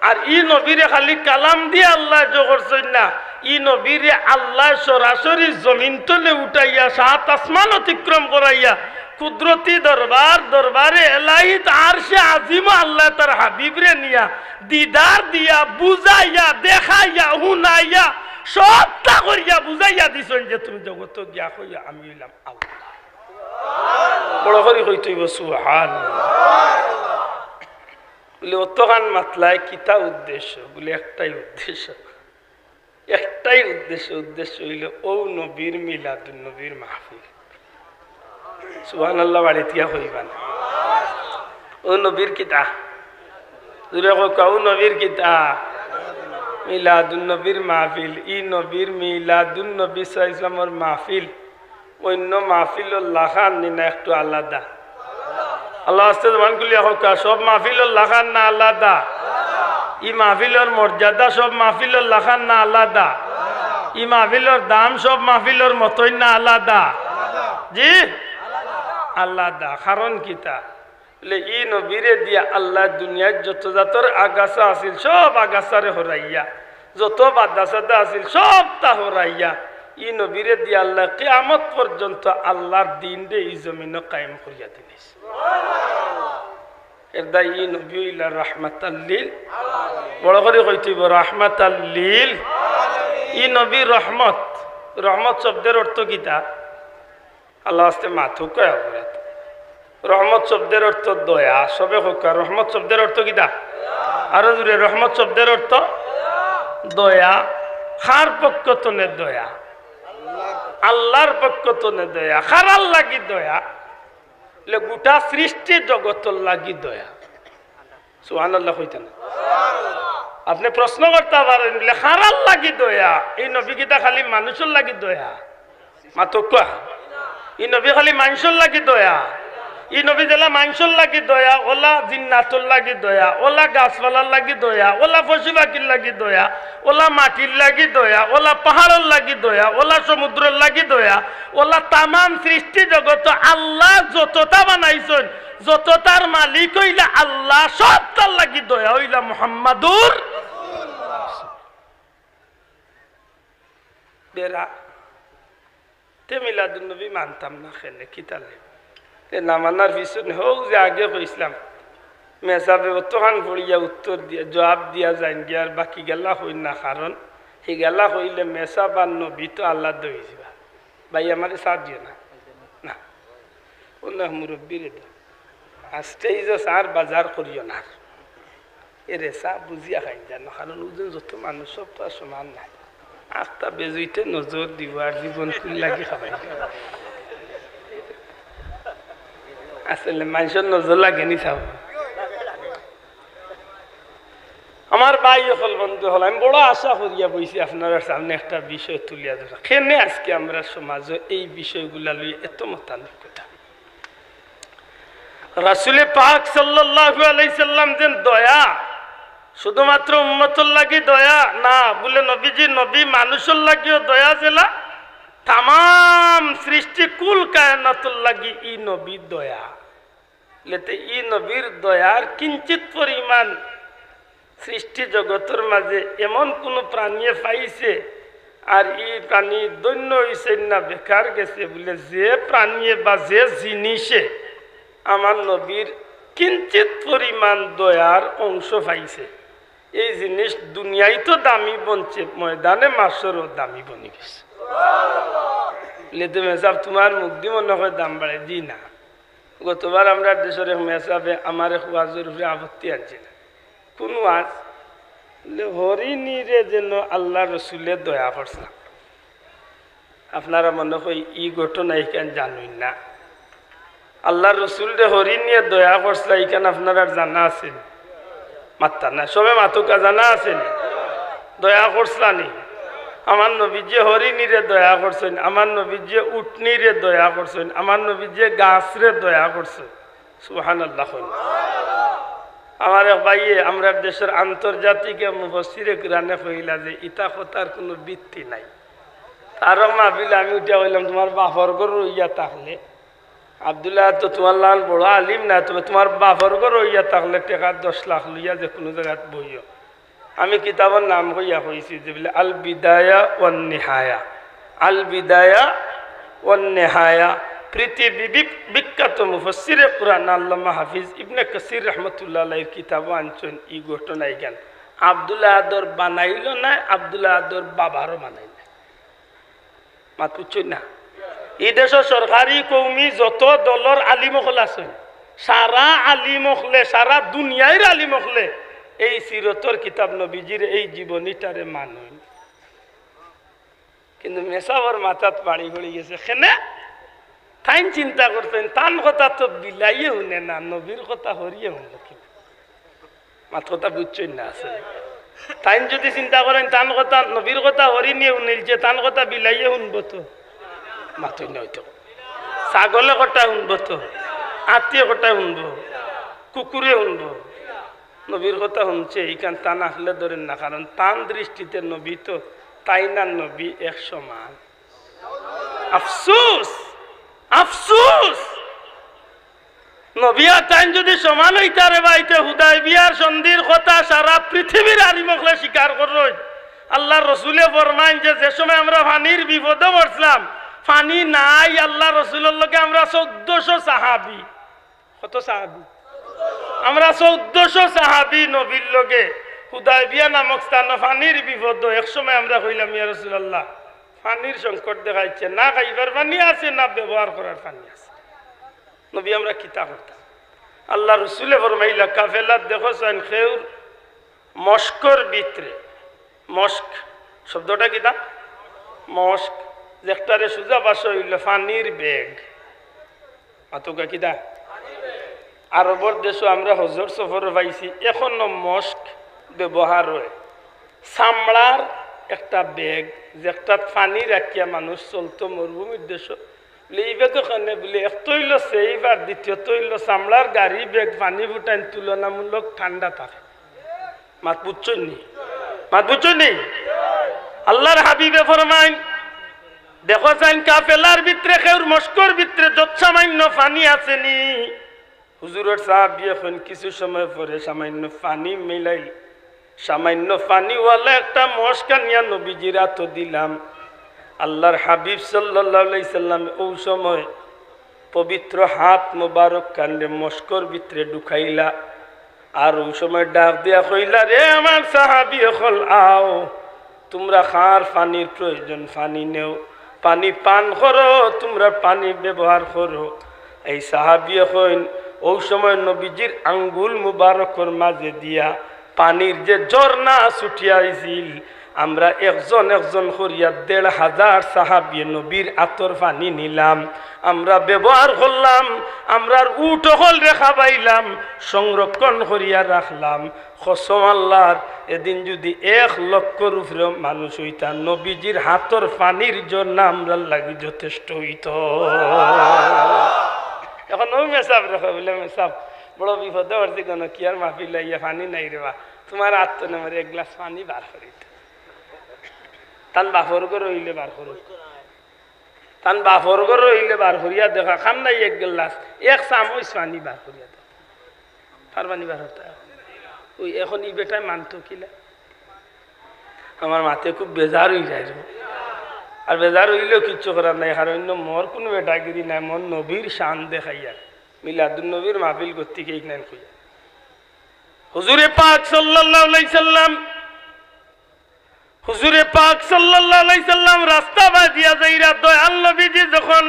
আর ই নবীরে খালি কালাম দিয়া আল্লায় জো করছইন না, ই নবীরে আল্লায় সরাসরি জমিন তলে উঠাইয়া, সাত আসমান অতিক্রম করাইয়া, কুদরতি দরবার, দরবারে এলাহিত আরশে আজিমো আল্লায় তার হাবিবরে নিয়া দিদার দিয়া, বুঝাইয়া, দেখাইয়া, হুনাইয়া, সবটা করিয়া বুঝাইয়া দিছইন যে, "তুমি জগতো গিয়া কইয়া আমি অইলাম আল্লাহ।" বড় করি কইতে অইবো, "সুবহানাল্লাহ।" বলে, "অতখান মাতলায় কিতা উদ্দেশ্য?" বলে, "একটাই উদ্দেশ্য।" একটাই উদ্দেশ্য, উদ্দেশ্য অইলো অউ নবীর মিলাদুন নবীর মাহফিল। সুবহানাল্লাহ বাড়িত গিয়া কইবা না? অউ নবীর কিতা? জুরে কউক্কা, অউ নবীর কিতা? মিলাদুন নবীর মাহফিল। ই নবীর মিলাদুন নবী সাল্লাল্লাহু আলাইহি ওয়াসাল্লামর মাহফিল অইন্য মাহফিলর লাখান নি না একটু আলাদা? আল্লার ওয়াস্তে জবান খুলিয়া কউক্কা, সব মাহফিলর লাখান না আলাদা? ই মাহফিলর মর্যাদা সব মাহফিলর লাখান না আলাদা? ই মাহফিলর দাম সব মাহফিলর মতই না আলাদা? জি, আলাদা। কারণ কিতা? বলে, ই নবীরে দিয়া আল্লায় দুনিয়ার যত জাতর আগাছা আছিল, সব আগাছারে হরাইয়া, যত বাদা-সাদা আছিল, সবটা হরাইয়া, ই নবীরে দিয়া আল্লায় কিয়ামত পর্যন্ত আল্লার দিনরে ই জমিনো কায়েম করিয়া দিলাইছে। এরদায় ই নবী অইলা রাহমাতাল লিল, বড় করি কইতে অইবো, রাহমাতাল লিল। ই নবী রহমত। রহমত শব্দের অর্থ কিতা? আল্লার ওয়াস্তে মাতউক্কা অকরাত। রহমত শব্দের অর্থ দয়া। সবে কউক্কা, রহমত শব্দের অর্থ কিতা? আরো জুরে, রহমত শব্দের অর্থ দয়া। কার পক্ষ তনে দয়া? আল্লার পক্ষ তনে দয়া। কারার লাগি দয়া? বলে, গোটা সৃষ্টি জগতর লাগি দয়া। সুবহানাল্লাহ কইতা না? আপনে প্রশ্ন করতা পারইন, বলে, কারার লাগি দয়া? ই নবী কিতা খালি মানুষর লাগি দয়া? মাতউক্কা। ই নবী খালি মানষর লাগি দয়া? ই নবী যেলা মানষর লাগি দয়া, অলা জিন্নাতর লাগি দয়া, অলা গাছপালার লাগি দয়া, অলা পশু-পাখির লাগি দয়া, অলা মাটির লাগি দয়া, অলা পাহাড়র লাগি দয়া, অলা সমুদ্রর লাগি দয়া, অলা তামাম সৃষ্টি জগতো আল্লায় যততা বানাইছইন, যততার মালিক অইলা আল্লাহ, সবতার লাগি দয়া অইলা মুহাম্মাদুর। বেড়া, তে মিলাদুন নবী মানতাম না কেনে, কিতার লাগি? তে না মানার পিছনে হউ যে আগে কইছলাম, মেসাবে অতখান পড়িয়া উত্তর দিয়া, জবাব দিয়া যাইন গিয়া, আর বাকি গেলা কইন না, কারণ হি গেলা কইলে মেসাব আর নবী তো আলাদা অইযিবা। ভাই, আমারে সাথ দিও না। না। অউ না, মুরব্বিরে দেও। আর stage-ও চার বাজার করিও না। এরে চা বুঝিয়া খাইন জানো, কারণ ওজন যত মানুষ সব তো আর সমান নায়। আখতা বেজুইতে নজর দিব আর জীবন ফুল লাগি খাবাই। আসলে মানষর নজর লাগে নি চাও। আমার ভাই অকল, বন্ধু অকল, আমি বড় আশা করিয়া বইছি আপনারার সামনে একটা বিষয় তুলিয়া ধরা। কেনে আজকে আমরার সমাজো এই বিষয়গুলা লইয়া এত মতানৈক্যতা? রাসূলে পাক সাল্লাল্লাহু আলাইহি সাল্লাম যেন দয়া, শুধুমাত্র উম্মতর লাগি দয়া না, বুলে নবীজি নবী মানুষর লাগিও দয়া যেলা, তামাম সৃষ্টি কুল কায়নাতর লাগি ই নবী দয়া। লেতে ই নবীর দয়ার কিঞ্চিত পরিমাণ সৃষ্টি জগতর মাঝে এমন কুনু প্রাণীয়ে পাইছে, আর ই প্রাণী ধন্য অইছে না বেকার গেছে, বুলে যে প্রাণীয়ে বা যে জিনিসে আমার নবীর কিঞ্চিত পরিমাণ দয়ার অংশ পাইছে, এই জিনিস দুনিয়াইতো দামি বনছে, ময়দানে মাশরও দামি বনি গেছে। লেতে মেসাব তুমার মুখদি মনে অয় দাম বাড়ে দি না। গতবার আমরার দেশর এক মেসাবে আমার এক ওয়াজর উপরে আপত্তি আনছিলা। কুন ওয়াজ? বুলে, হরিণীরে যেন আল্লার রসুলে দয়া করছলা। আপনারা মনে অয় ই ঘটনা ইখান জানইন না। আল্লার রসুলরে হরিণীয়ে দয়া করছলা, ইখান আপনারার জানা আছে নি? মাত্তা না, সবে মাতুক্কা, জানা আছে নি? দয়া করছলা নি? আমার নবীজিয়ে হরিণীরে দয়া করছইন, আমার নবীজিয়ে উটনিরে দয়া করছইন, আমার নবীজিয়ে গাছরে দয়া করছইন। সুবহানাল্লাহ কইন। আমার এক ভাইয়ে আমরার দেশর আন্তর্জাতিক এক মুফাসসিরে কুরআনে কইলা যে ইতা কথার কুনু ভিত্তি নাই। তারও মাহফিলে আমি উঠিয়া কইলাম, তুমার বাপর ঘর রইয়া থাকলে, আব্দুল্লাহ তো তুমার লাখান বড় আলিম না, তবে তুমার বাপর ঘর রইয়া থাকলে টেকা দশ লাখ লইয়া যে কুনু জাগাত বইও। আমি কিতাবর নাম কইয়া কইছি যে বুলে আল বিদায়া ওয়ান নিহায়া। আল বিদায়া ওয়ান নিহায়া। পৃথিবী বি-, বিখ্যাত মুফাসসিরে কুরআন আল্লামা হাফিজ ইবনে কাসির রহমতুল্লাহ আলাইহির কিতাবো আনছইন ই ঘটনা ইখান। আব্দুল আহাদর বানাইলো নায়, আব্দুল আহাদর বাবারও বানাইলো নায়। মাত বুঝছইন না? ই দেশর সরকারি কওমি যত দলর আলিম অকল আছইন, সারা আলিম অকলে, সারা দুনিয়ার আলিম অকলে এই সিরতর কিতাব নবীজির এই জীবনীটারে মানইন। কিন্তু মেসাবর মাথাত বাড়ি পড়ি গেছে। কেনে? তাইন চিন্তা করছইন, তান কথা তো বিলাইয়ে হুনে না, নবীর কথা হরিয়ে হুনলো কিলা? মাত কথা বুঝছইন না আছে? তাইন যুদি চিন্তা করইন, তান কথা, নবীর কথা হরিণে হুনিলছে, তান কথা বিলাইয়ে হুনবো তো? মাতইন না অইতো। ছাগলে কটায় হুনবো তো? আত্তিয়ে কটায় হুনবো? কুকুরে হুনবো? নবীর কথা হুনছে, ইখান তান আখলে ধরের না, কারণ তান দৃষ্টিতে নবী তো তাইন আর নবী এক সমান। আফসুস, আফসুস। নবী আর তাইন যুদি সমান অইতা রে ভাই, তে হুদায়বিয়ার সন্ধির কথা সারা পৃথিবীর আলিম অকলে স্বীকার করইন। আল্লার রসুলে ফরমাইন যে, যে সময় আমরা পানির বিপদো পড়ছিলাম, পানি নাই, আল্লার রসুলর লগে আমরা চৌদ্দশো সাহাবি। কত সাহাবি? আমরা চৌদ্দশো সাহাবি নবীর লগে হুদায়বিয়া নামক স্থানো পানির বিপদো। এক সময় আমরা কইলাম, ইয়া রাসূলুল্লাহ, পানির সংকট দেখাইছে, না খাইবার পানি আছে, না ব্যবহার করার পানি আছে। নবী, আমরা কিতা করতাম? আল্লার রসুলে ফরমাইলা, কাফেলাত দেখো চাইন, কেউর মশকর ভিতরে, মশক শব্দটা কিতা? মশক, যেটারে সুজা ভাষা অইলো পানির ব্যাগ। মাতউক্কা কিতা? আরবর দেশো আমরা হজর সফরো পাইছি, এখনো মশক ব্যবহার অয়। চামড়ার একটা ব্যাগ, যেটাত পানি রাখিয়া মানুষ চলতো মরুভূমির দেশো। বুলে, ই ব্যাগো কেনে? বুলে, একটা অইলো safe আর দ্বিতীয়ত অইলো চামড়ার গাড়ি ব্যাগ, পানি ফুটাইন তুলনামূলক ঠান্ডা থাকে। মাত বুঝছইন নি? মাত বুঝছইন নি? আল্লার হাবিবে ফরমাইন, দেখো চাইন কাফেলার ভিতরে কেউর মশকর ভিতরে যত সামান্য পানি আছে নি। হুজুরর সাহাবিয়ে কইন, কিছু সময় পরে সামান্য পানি মিলাইল, সামান্য পানিওয়ালা একটা মশক আনিয়া নবীজির আতো দিলাম। আল্লার হাবিব সাল্লাল্লাহু আলাইহি সাল্লাম অউ সময় পবিত্র হাত মোবারক খানরে মশকর ভিতরে ঢুকাইলা। আর অউ সময় ডাক দিয়া কইলা, রে আমার সাহাবি অকল, আও, তুমরা কার পানির প্রয়োজন, পানি নেও, পানি পান করো, তুমরার পানি ব্যবহার করো। এই সাহাবিয়ে কইন, অউ সময় নবীজির আঙ্গুল মুবারকর মাঝে দিয়া পানির যে ঝর্ণা ছুটিয়া আইছিল, আমরা একজন একজন করিয়া দেড় হাজার সাহাবিয়ে নবীর আতর পানি নিলাম, আমরা ব্যবহার করলাম, আমরার উট অকলরে খাবাইলাম, সংরক্ষণ করিয়া রাখলাম। কসম আল্লার, এদিন যুদি এক লক্ষর উপরে মানুষ অইতা, নবীজির হাতর পানির ঝর্ণা আমরার লাগি যথেষ্ট অইতো। এখন অউ মেসাবরে কয় বুলে, মেসাব, বড় বিপদো পড়ছি, গণকিয়ার মাহফিল আইয়া পানি নাই রে বা, তুমার আত তনে আমারে এক গ্লাস পানি বার করি দেও। তান বাপর ঘরো অইলে বার করো, তান বাপর ঘরো অইলে বার করিয়া দেখা, কাম নাই এক গ্লাস, এক চামচ পানি বার করিয়া দেও। পারবা নি বার করতা? অউ এখন ই বেটায় মানতো কিলা? আমার মাতে খুব বেজার অই যায় রে। আর বেজার অইলেও কিচ্ছু করার নাই, কারণ অইন্য মোর কুনু বেটাগিরি নাই, মোর নবীর শান দেখাইয়া, মিলাদুন নবীর মাহফিল করতে গিয়া ইখান কইয়া। হুজুরে পাক সাল্লাল্লাহু আলাইহি সাল্লাম, হুজুরে পাক সাল্লাল্লাহু আলাইহি সাল্লাম রাস্তা বাদিয়া যাইরা, দয়াল নবীজি যখন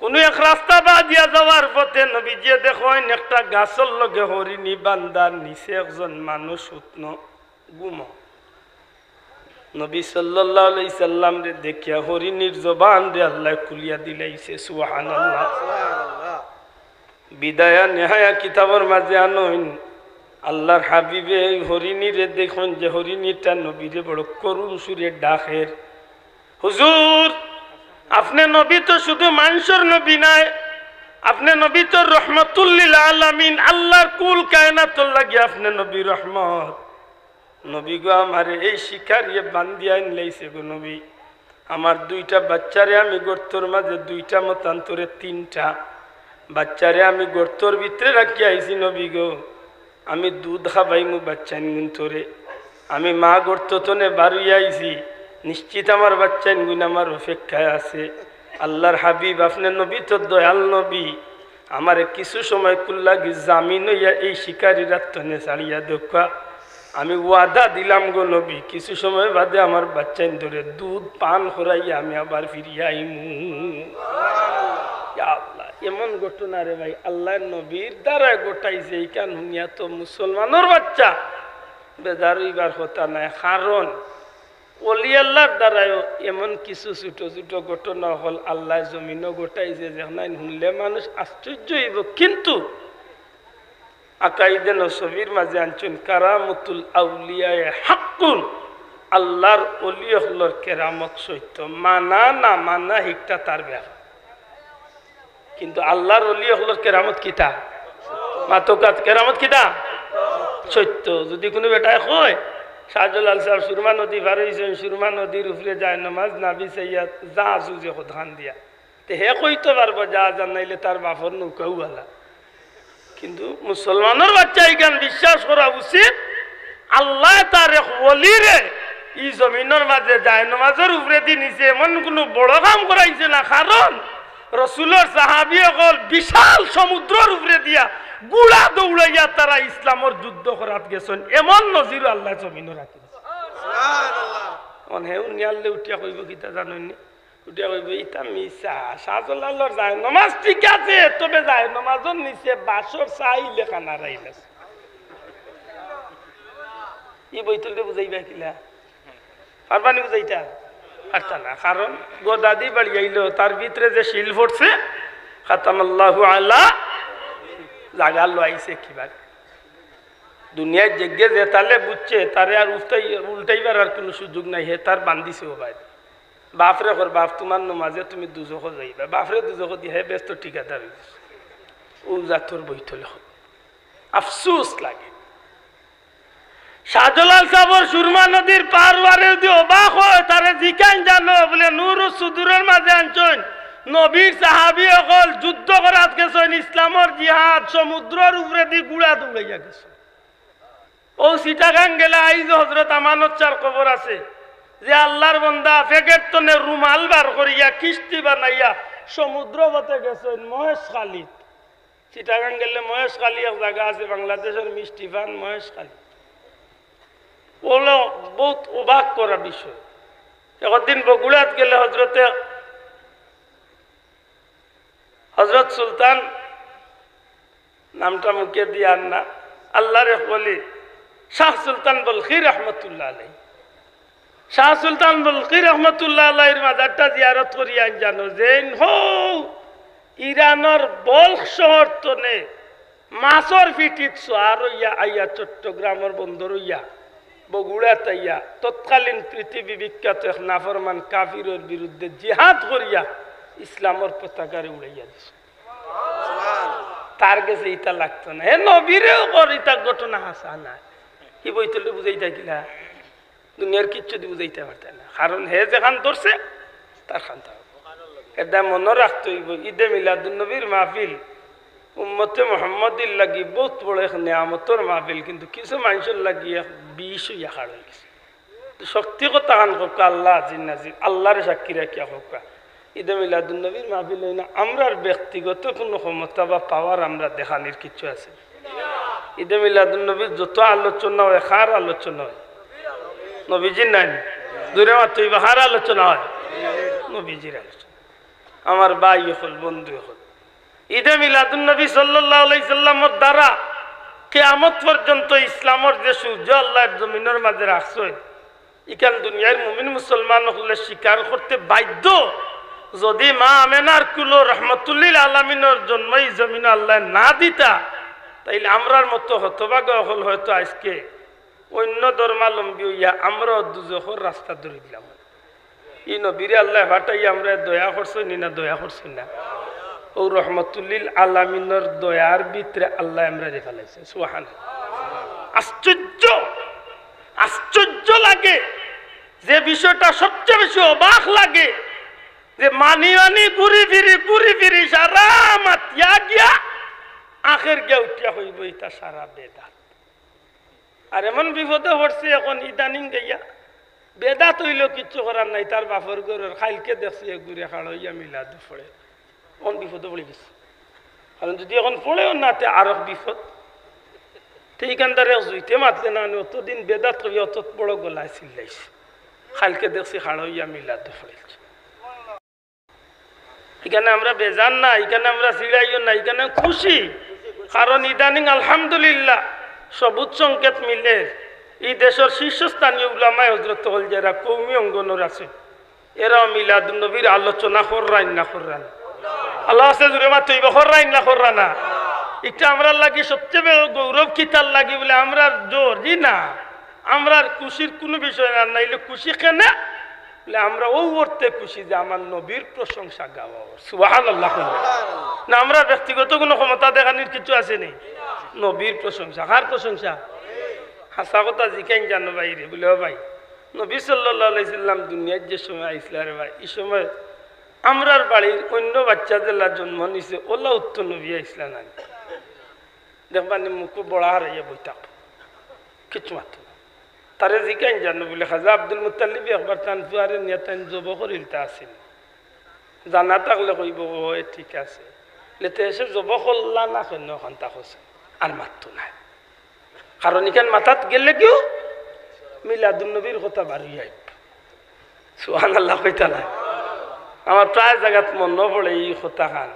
কুনু এক রাস্তা বাদিয়া যাওয়ার পথে নবীজিয়ে দেখইন একটা গাছর লগে হরিণী বান্ধার নিচে একজন মানুষ হুতনো ঘুমো। নবী সাল্লাল্লাহু আলাইহি সাল্লামরে দেখিয়া হরিণীর জবানরে আল্লায় খুলিয়া দিলাইছে। সুবহানাল্লাহ। বিদায়া নেহায়া কিতাবর মাঝে আনইন, আল্লার হাবিবে এই হরিণীরে দেখইন যে হরিণীটা নবীরে বড় করুণ সুরে ডাকের, হুজুর, আপনে নবী তো শুধু মানষর নবী নায়, আপনে নবী তো রহমাতুল লিল আলামিন, আল্লার কুল কায়নাতর লাগি আপনে নবী রহমত। নবী গো, আমারে এই শিকারিয়ে বান্ধিয়া আইনলাইছে গো নবী। আমার দুইটা বাচ্চারে আমি গর্তর মাঝে, দুইটা মতান্তরে তিনটা বাচ্চারে আমি গর্তর ভিতরে রাখিয়া আইছি নবী গো। আমি দুধ খাবাইমু বাচ্চাইনগুন তোরে। আমি মা গর্ত তনে বারইয়া আইছি, নিশ্চিত আমার বাচ্চাইনগুন আমার অপেক্ষায় আছে। আল্লাহর হাবিব, আপনে নবী তো দয়াল নবী, আমারে কিছু সময় কুল্লাগি জামিন অইয়া এই শিকারিরার তনে ছাড়িয়া দেউক্কা। আমি ওয়াদা দিলাম গো নবী, কিছু সময় বাদে আমার বাচ্চাইন ধরে দুধ পান করাইয়া আমি আবার ফিরিয়া আইমু। ইয়া আল্লাহ, এমন ঘটনা রে ভাই, আল্লাহর নবীর দ্বারা ঘটাইছে। ইখান হুনিয়া তো মুসলমানর বাচ্চা বেজার অইবার কথা নায়, কারণ ওলি আল্লাহর দ্বারাও এমন কিছু ছোট ছোট ঘটনা অকল আল্লায় জমিনো ঘটাইছে, যেখান হুনলে মানুষ আশ্চর্য অইবো। কিন্তু আকাইদে নসফির মাঝে আনছইন, "কারামতুল আউলিয়ায়ে হাক্কুন", আল্লাহর ওলি অকলর কেরামত সত্য, মানা না মানা হিকটা তার ব্যাপার। কিন্তু আল্লাহর ওলি অকলর কেরামত কিতা? মাতউক্কা, কেরামত কিতা? সত্য। যদি কুনু বেটায় কয়, "শাহজালাল সাব সুরমা নদী পার অইছইন, সুরমা নদীর উপরে যায় নমাজ না বিছাইয়া যা সুজে কদখান দিয়া", তে হে কইতো পারবো যা জানাইলে তার বাপর নৌকাও বালা। কিন্তু মুসলমানর বাচ্চা ইখান বিশ্বাস করা উচিত, আল্লায় তার এক ওলিরে ই জমিনর মাঝে যায় নমাজর উপরেদি নিছে, এমন কুনু বড় কাম করাইছে না। কারণ রসুলর সাহাবী অকল বিশাল সমুদ্রর উপরে দিয়া ঘুড়া দৌড়াইয়া তারা ইসলামর যুদ্ধ করাত গেছইন, এমন নজিরও আল্লায় জমিনো রাখি দিছে। অন হে উনিয়াল্লে উঠিয়া কইবো কিতা জানইননি? উঠিয়া কইবো, "ইতা মিছা, শাহজালালর যায় নমাজ ঠিক আছে, তবে যায় নমাজর নিচে বাঁশর ছাই লেখা নারাইল আছে।" ই বৈতলরে বুঝাইবা কিলা? পারবানি বুঝাইতা? পারতা না, কারণ গদাদি বাড়ি আইলো, তার ভিতরে যে শিল পড়ছে, খাতামাল্লাহু আলা, জাগা লইছে কিবা। দুনিয়ার যেগে যে তালে বুঝছে, তারে আর উল্টাই-, উল্টাইবার আর কুনু সুযোগ নাই, হে তার বান্দিছে ও ভাই। বাপরে কর, "বাপ, তুমার নমাজে তুমি দুজখো যাইবা।" বাপরে দুজখো দিয়া হে বেহেস্ত ঠিকাদার অইছে। ও জাতর বৈতলে কর। আফসোস লাগে। শাহজালাল সাবর সুরমা নদীর পার ওয়ারে যদি অবাক অয়, তারে জিকাইন জানো, বুলে, "নুরুস সুদুরর মাঝে আনছইন, নবীর সাহাবী অকল যুদ্ধ করাত গেছইন, ইসলামর জিহাদ, সমুদ্রর উপরেদি ঘুড়া দৌড়াইয়া গেছইন।" অউ চিটাগাং গেলে আইজ হজরত আমানত শাহর কবর আছে, যে আল্লাহর বন্দা পেটর তনে রুমাল বার করিয়া কিস্তি বানাইয়া সমুদ্র পথে গেছইন মহেশখালীত। চিটাগাং গেলে মহেশখালী এক জাগা আছে, বাংলাদেশর মিষ্টি পান মহেশখালী। অলা বউত অবাক করা বিষয়। একদিন বগুড়াত গেলে হজরতে, হজরত সুলতান, নামটা মুখে দিয়ার না, আল্লাহর এক ওলি শাহ সুলতান বলখি রহমতুল্লাহ আলাইহি। শাহ সুলতান বলখি রহমতুল্লাহ আলাইহির মাজারটা জিয়ারত করিয়া আইন জানো, যেইন হউ ইরানর বলখ শহর তনে মাছর ফিটিত সোয়ার অইয়া আইয়া চট্টগ্রামর বন্দর অইয়া বগুড়াত আইয়া তৎকালীন পৃথিবী বিখ্যাত এক নাফরমান কাফিরর বিরুদ্ধে জিহাদ করিয়া ইসলামর পতাকারে উড়াইয়া দিছে। তার গেছে ইতা লাগতো না, হে নবীরেও কর ইতা ঘটনা হাছা নায়। ই বৈতলরে বুঝাইতা কিলা? দুনিয়ার কিচ্ছু দি বুঝাইতা পারতা না, কারণ হে যেখান ধরছে তার খান থাকবো। এটা মনো রাখতে অইবো, ঈদে মিলাদুন্নবীর মাহফিল উম্মতে মুহাম্মদীর লাগি বউত বড় এক নিয়ামতর মাহফিল, কিন্তু কিছু মানষর লাগি এক বিষ অইয়া খাড় অইগেছে। তো শক্তি কথা খান কউক্কা, আল্লাহ আজিজ নাজির, আল্লাহরে সাক্ষী রাখিয়া কউক্কা। ঈদে মিলাদুন্নবীর মাহফিল অইনা আমরার ব্যক্তিগত কুনু ক্ষমতা বা পাওয়ার আমরা দেখানির কিচ্ছু আছে না। ঈদে মিলাদুন্নবীর যত আলোচনা অয়, কার আলোচনা অয়? নবীজির নায় নি? জোরে মাতইন, কার আলোচনা অয়? নবীজির আলোচনা। আমার ভাই অকল, বন্ধু অকল, ঈদে মিলাদুন্নবী সাল্লাল্লাহু আলাইহি সাল্লামর দ্বারা কিয়ামত পর্যন্ত ইসলামর যে সূর্য আল্লায় জমিনর মাঝে রাখছইন, ইখান দুনিয়ার মুমিন মুসলমান অকলে স্বীকার করতে বাধ্য। যদি মা আমেনার কুলো রহমতুল্লিল আলামিনর জন্ম ই জমিনো আল্লায় না দিতা, তাইলে আমরার মতো হতভাগা অকল হয়তো আইজকে অইন্য ধর্মাবলম্বী অইয়া আমরাও দুজখর রাস্তা ধরি দিলাম। ই নবীরে আল্লায় পাঠাইয়া আমরারে দয়া করছইন নি না? দয়া করছইন না? অউ রহমতুল্লিল আলামিনর দয়ার ভিতরে আল্লায় আমরারে ফালাইছে। সুবহানাল্লাহ। আশ্চর্য, আশ্চর্য লাগে, যে বিষয়টা সবচেয়ে বেশি অবাক লাগে, যে মানি মানি ঘুরি ফিরি, ঘুরি ফিরি সারা মাতিয়া গিয়া আখের গিয়া উঠিয়া কইবো, "ইতা সারা বেদাত।" আর এমন বিপদে পড়ছে এখন ইদানিং গিয়া, বেদাত অইলো কিচ্ছু করার নাই, তার বাপর ঘরর, কাইলকে দেখছি এক গুরে খাড়া অইয়া মিলাদ পড়ে, কোন বিপদে পড়ি গেছে। কারণ যদি এখন পড়েও না, তে আরো বিপদ। তে ইখানদারে এক জুইতে মাতলে না, আমি অতদিন বেদাত করি অত বড় গলায় চিল্লাইছি, কাইলকে দেখছি খাড়া অইয়া মিলাদ পড়েছে। ইখানে আমরা বেজার না, ইখানে আমরা চিড়াইও না, ইখানে খুশি। কারণ ইদানিং আলহামদুলিল্লাহ সবুজ সংকেত মিলে। ই দেশর শীর্ষস্থানীয় উলামায়ে হজরত অকল যেরা কওমি অঙ্গনর আছে, এরাও মিলাদুন নবীর আলোচনা কররাইন না কররাইন? আল্লাহ আছে জুরে মাত অইবা, কররাইন না কররা না? ইটা আমরার লাগি সবচেয়ে বড় গৌরব। কিতার লাগি বুলে আমরার জোর? জি না, আমরার খুশির কুনু বিষয় না। নাইলে খুশি কেনে? বুলে আমরা অউ অর্থে খুশি যে আমার নবীর প্রশংসা গাওয়া অর। সুবহানাল্লাহ কইন না। না, আমরার ব্যক্তিগত কুনু ক্ষমতা দেখানির কিচ্ছু আছে নি? নবীর প্রশংসা। কার প্রশংসা? হাছা কথা জিকাইন জানো ভাইরে, বুলে, "ও ভাই, নবী সাল্লাল্লাহু আলাইহি সাল্লাম দুনিয়াত যে সময় আইছলা রে ভাই, ই সময় আমরার বাড়ির অইন্য বাইচ্চা যেলা জন্ম নিছে, অলা উত্তর নবী আইছলা না?" দেখবা নি মুখ বড়া হারাইয়া বই থাকবো, কিচ্ছু মাততো না। তারে জিকাইন জানো বুলে, "খাজা আব্দুল মুত্তালিব একবার তান পুয়ারে নিয়া তাইন জব করিলতা আছিল, জানা থাকলে কইবো, 'অয় ঠিক আছে।' লেতে এসে জব করলা না কেনে অখান তা কছে, আর মাততো নায়। কারণ ইখান মাথাত গেলে কিউ মিলাদুন নবীর কথা বারইয়া আইবো। সুবহানাল্লাহ কইতা না? আমার প্রায় জাগাত মনো পড়ে ই কথাখান,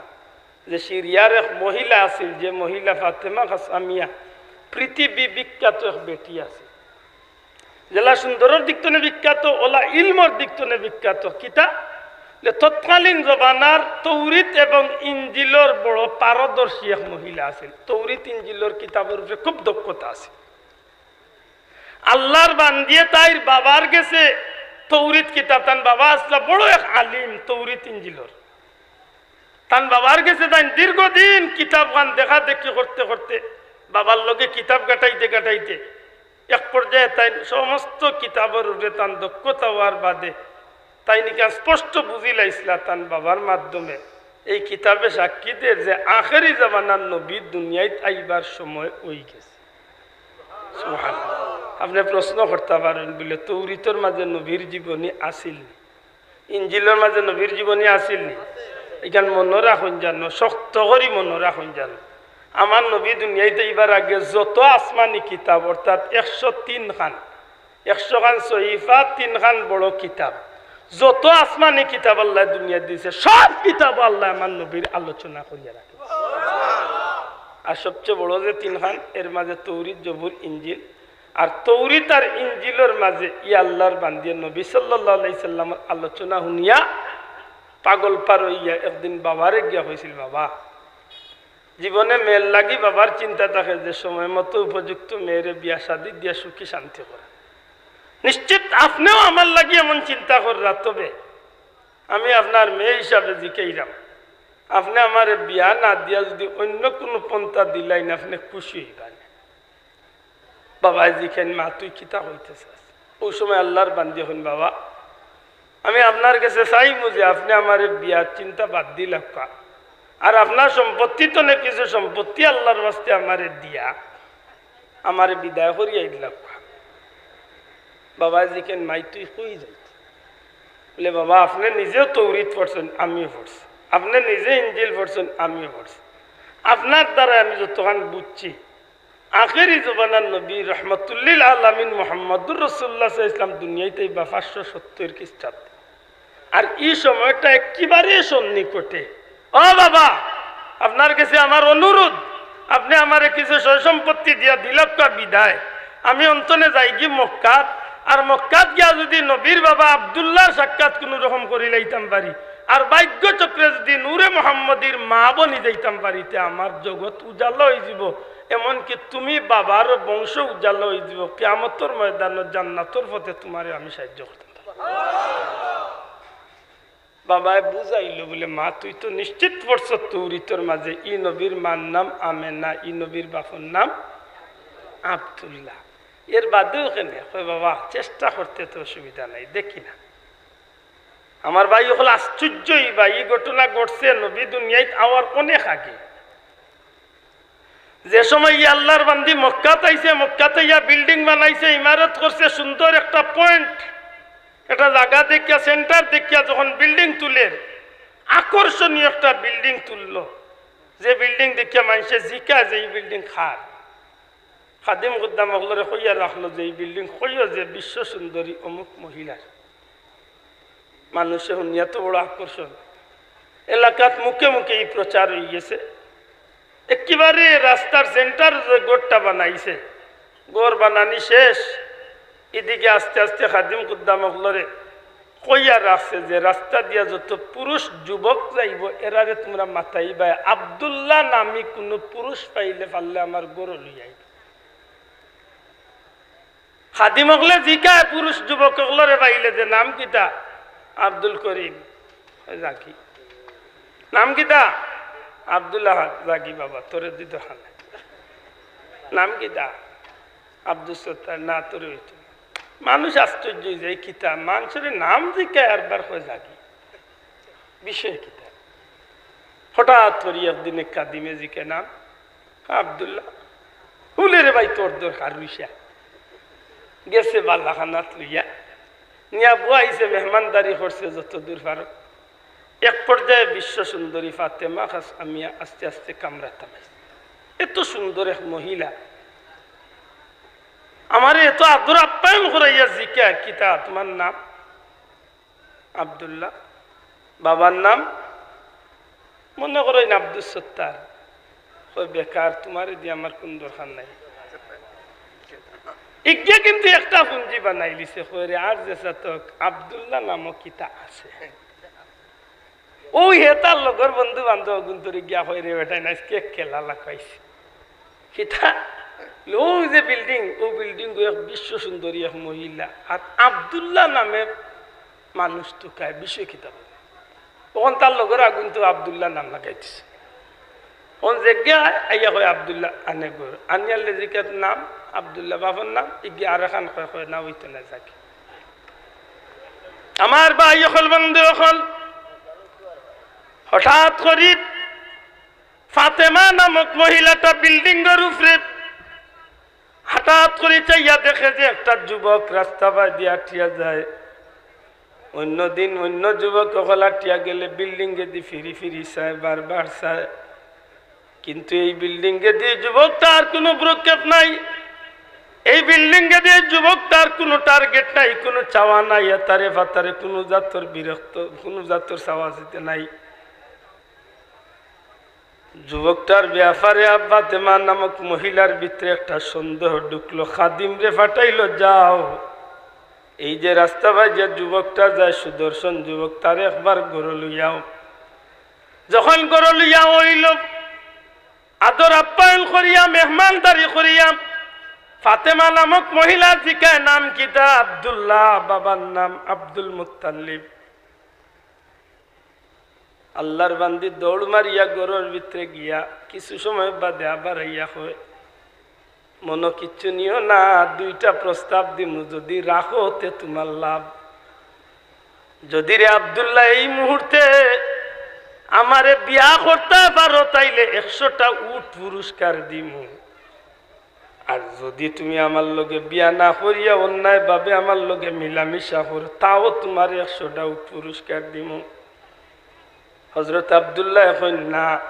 যে সিরিয়ার এক মহিলা আছিল, যে মহিলা ফাতেমা কাসামিয়া, পৃথিবী বিখ্যাত এক বেটি আছিল, যেলা সুন্দরর দিক তনে বিখ্যাত, অলা ইলমর দিক তনে বিখ্যাত। কিতা? যে তৎকালীন জমানার তৌরিত এবং ইঞ্জিলর বড় পারদর্শী এক মহিলা আছিল। তৌরিত ইঞ্জিলর কিতাবর উপরে খুব দক্ষতা আছিল। আল্লাহর বান্দিয়ে তাইর বাবার গেছে তৌরিত কিতাব, তান বাবা আছলা বড় এক আলিম তৌরিত ইঞ্জিলর। তান বাবার গেছে তাইন দীর্ঘদিন কিতাবখান দেখা দেখি করতে করতে, বাবার লগে কিতাব গাটাইতে গাটাইতে এক পর্যায়ে তাইন সমস্ত কিতাবর উপরে তান দক্ষতা অওয়ার বাদে তাইন ইখান স্পষ্ট বুঝিলাইছলা তান বাবার মাধ্যমে। এই কিতাবে সাক্ষী দের যে আখেরি জামানার নবী দুনিয়াত আইবার সময় অই গেছে। সুবহানাল্লাহ। আপনে প্রশ্ন করতা পারইন বুলে, তৌরিতর মাঝে নবীর জীবনী আছিল নি? ইঞ্জিলর মাঝে নবীর জীবনী আছিল নি? ইখান মনো রাখইন জানো, শক্ত করি মনো রাখইন জানো। আমার নবী দুনিয়াত আইবার আগে যত আসমানি কিতাব, অর্থাৎ একশো তিন খান, একশো খান সহিফা, তিন খান বড় কিতাব, যত আসমানি কিতাব আল্লায় দুনিয়াত দিছে, সব কিতাবো আল্লায় আমার নবীর আলোচনা করিয়া রাখে। আর সবচেয়ে বড় যে তিন খান, এর মাঝে তৌরিত, জবুর, ইঞ্জিল, আর তৌরিত আর ইঞ্জিলর মাঝে ই আল্লাহর বান্দিয়ে নবী সাল্লাল্লাহু আলাইহি সাল্লামর আলোচনা হুনিয়া পাগল পার অইয়া একদিন বাবারে গিয়া কইছিল, "বাবা, জীবনে মেয়ের লাগি বাবার চিন্তা থাকে যে সময় মতো উপযুক্ত মেয়েরে বিয়া শাদী দিয়া সুখী শান্তি করা। নিশ্চিত আপনেও আমার লাগি এমন চিন্তা কররা, তবে আমি আপনার মেয়ে হিসাবে জিকাইরাম, আপনে আমারে বিয়া না দিয়া যদি অইন্য কুনু পন্থা দিলাইন, আপনে খুশি অইবা নি?" বাবায় জিকাইন, "মা, তুই কিতা কইতে চাস?" অউ সময় আল্লাহর বান্দি কইন, "বাবা, আমি আপনার গেছে চাইমু যে আপনে আমারে বিয়ার চিন্তা বাদ দিলাউক্কা, আর আপনার সম্পত্তি তনে কিছু সম্পত্তি আল্লাহর ওয়াস্তে আমারে দিয়া আমারে বিদায় করিয়া দিলাউক্কা।" বাবায় জিকাইন, "মাই, তুই কই যাইতে?" বুলে, "বাবা, আপনে নিজেও তৌরিত পড়ছইন, আমিও পড়ছি, আপনে নিজে ইঞ্জিল পড়ছইন, আমিও পড়ছি, আপনার দ্বারা আমি যতখান বুঝছি, আখেরি জমানার নবী রহমতুল্লিল আলামিন মুহাম্মাদুর রাসূলুল্লাহ সাল্লাল্লাহু আলাইহি ওয়াসাল্লাম দুনিয়াত আইবা পাঁচশো সত্তর খ্রিস্টাব্দে। আর ই সময়টা একেবারে সন্নিকটে। ও বাবা, আপনার গেছে আমার অনুরোধ, আপনে আমারে কিছু সয় সম্পত্তি দিয়া দিলাউক্কা বিদায়। আমি অন্তনে যাইগি মক্কাত, আর মক্কাত গিয়া যদি নবীর বাবা আব্দুল্লাহর সাক্ষাৎ কুনু রকম করিলাইতাম পারি, আর ভাগ্য চক্রে যদি নূরে মোহাম্মদীর মা বনি যাইতাম পারি, তে আমার জগৎ উজালা অইযিবো, এমনকি তুমি বাবার বংশ উজালা অইযিবো, কিয়ামতর ময়দানো জান্নাতর পথে তুমারে আমি সাহায্য করতাম পারি।" বাবায় বুঝাইলো বুলে, "মা, তুই তো নিশ্চিত পড়ছস তৌরিতর মাঝে ই নবীর মার নাম আমেনা, ই নবীর বাপর নাম আব্দুল্লাহ, এর বাদেও কেনে?" কয়, "বাবা, চেষ্টা করতে তো অসুবিধা নাই, দেখি না।" আমার ভাই অকল, আশ্চর্য অইবা, ই ঘটনা ঘটছে নবী দুনিয়াত আওয়ার অনেক আগে। যে সময় ই আল্লাহর বান্দি মক্কাত আইছে, মক্কাত আইয়া বিল্ডিং বানাইছে, ইমারত করছে, সুন্দর একটা পয়েন্ট, একটা জাগা দেখিয়া, সেন্টার দেখিয়া যখন বিল্ডিং তুলের, আকর্ষণীয় একটা বিল্ডিং তুললো, যে বিল্ডিং দেখিয়া মানষে জিকায় যে ই বিল্ডিং কার। খাদিম খুদ্দাম অকলরে কইয়া রাখলো যে ই বিল্ডিং কইও যে বিশ্ব সুন্দরী অমুক মহিলার। মানষে হুনিয়া তো বড় আকর্ষণ, এলাকাত মুখে মুখে ই প্রচার অইগেছে। একেবারে রাস্তার সেন্টার যে ঘরটা বানাইছে, ঘর বানানি শেষ। এদিকে আস্তে আস্তে খাদিম খুদ্দাম অকলরে কইয়া রাখছে যে রাস্তা দিয়া যত পুরুষ যুবক যাইবো, এরারে তুমরা মাতাইবায়, আব্দুল্লাহ নামী কুনু পুরুষ পাইলে পারলে আমার ঘরো লইয়া আইবা। খাদিম অকলে জিকায় পুরুষ যুবক অকলরে পাইলে যে, "নাম কিতা?" "আব্দুল করিম।" "ওই যাগি।" "নাম কিতা?" "আব্দুল্লাহ।" "যাগি বাবা, তোরে দিত হানে।" "নাম কিতা?" "আব্দুস সত্তার।" "না, তোরে অইতো না।" মানুষ আশ্চর্য অইযায়, "কিতা, মানষরে নাম জিকায় আরবার কয় যাগি, বিষয় কিতা?" হঠাৎ করি একদিন এক খাদিমে জিকায়, "নাম?" "আব্দুল্লাহ।" "হুলে রে ভাই, তোর দরকার রইছে।" গেছে বালাখানাত লইয়া, নিয়া বওয়াইছে, মেহমানদারি করছে যত দূর পারো। এক পর্যায়ে বিশ্ব সুন্দরী ফাতেমা খাস আমিয়া আস্তে আস্তে কামরাত আইছে। এত সুন্দর এক মহিলা, আমারে এত আদর আপ্যায়ন করাইয়া জিকায়, "কিতা তুমার নাম?" "আব্দুল্লাহ।" "বাবার নাম?" "মনে করইন আব্দুস সত্তার।" কয়, "বেকার, তুমারে দি আমার কুন দরকার নাই।" ইগিয়ে কিন্তু একটা পুঞ্জি বানাইলিছে, কয়, "রে, আর যে সাতক আব্দুল্লাহ নামও কিতা আছে?" অউ হে তার লগর বন্ধু বান্ধব অগুন্তরে গিয়া কয়, "রে বেটাইন, আইজকে খেলা লাগাইছে।" কিতা? অউ যে বিল্ডিং, অউ বিল্ডিং এক বিশ্ব সুন্দরী এক মহিলা, আর আব্দুল্লাহ নামে মানুষ তুকায়, বিষয় কিতা বলে? অখন তার লগর অগুন্তে আব্দুল্লাহ নাম লাগাই দিছে। অখন যেগিয়ে আইয়া কয়, "আব্দুল্লাহ আনে ঘর।" আনিয়ার লে জিকার নাম, আব্দুল্লাহ বাবার নাম, ইগিয়ে আরেকখান কয়, কয়, "না, অইতো না, যাগি।" আমার ভাই অকল, বন্ধু অকল, হঠাৎ করি ফাতেমা নামক মহিলাটা বিল্ডিংর উপরে হঠাৎ করি চাইয়া দেখে যে একটা যুবক রাস্তা বায় দিয়া আটিয়া যায়। অন্য দিন অন্য যুবক অকল আটিয়া গেলে বিল্ডিংয়েদি ফিরি ফিরি চায়, বারবার চায়, কিন্তু এই বিল্ডিংয়েদি যুবকটার কুনু ভ্রুক্ষেপ নাই। এই বিল্ডিংয়েদি যুবকটার কুনু টার্গেট নাই, কুনু চাওয়া নাই, এতারে ফাতারে কুনু জাতর বিরক্ত, কুনু জাতর চাওয়া চিতা নাই। যুবকটার ব্যাপারে আব্বা ফাতেমা নামক মহিলার ভিতরে একটা সন্দেহ ঢুকলো। খাদিমরে ফাটাইলো, "যাও, এই যে রাস্তা বায় যে যুবকটা যায়, সুদর্শন যুবক, তারে একবার ঘরো লইয়াও।" যখন ঘরো লইয়া অইলো, আদর আপ্যায়ন করিয়া, মেহমানদারি করিয়া, ফাতেমা নামক মহিলা জিকায়, "নাম কিতা?" "আব্দুল্লাহ।" "বাবার নাম?" "Abdul Muttalib." আল্লাহর বান্দি দৌড় মারিয়া ঘরর ভিতরে গিয়া কিছু সময় বাদে আবার আইয়া কয়, "মনো কিচ্ছু নিও না, দুইটা প্রস্তাব দিমু, যদি রাখো তে তুমার লাভ। যদি রে আব্দুল্লাহ এই মুহূর্তে আমারে বিয়া করতায় পারো, তাইলে একশোটা উট পুরস্কার দিমু।" আর যদি তুমি আমার লগে বিয়া না করিয়া অন্যায়ভাবে আমার লগে মিলামিশা করো, তাও তুমারে একশোটা উট পুরস্কার দিমু। হযরত আব্দুল্লাহ কইন, "না,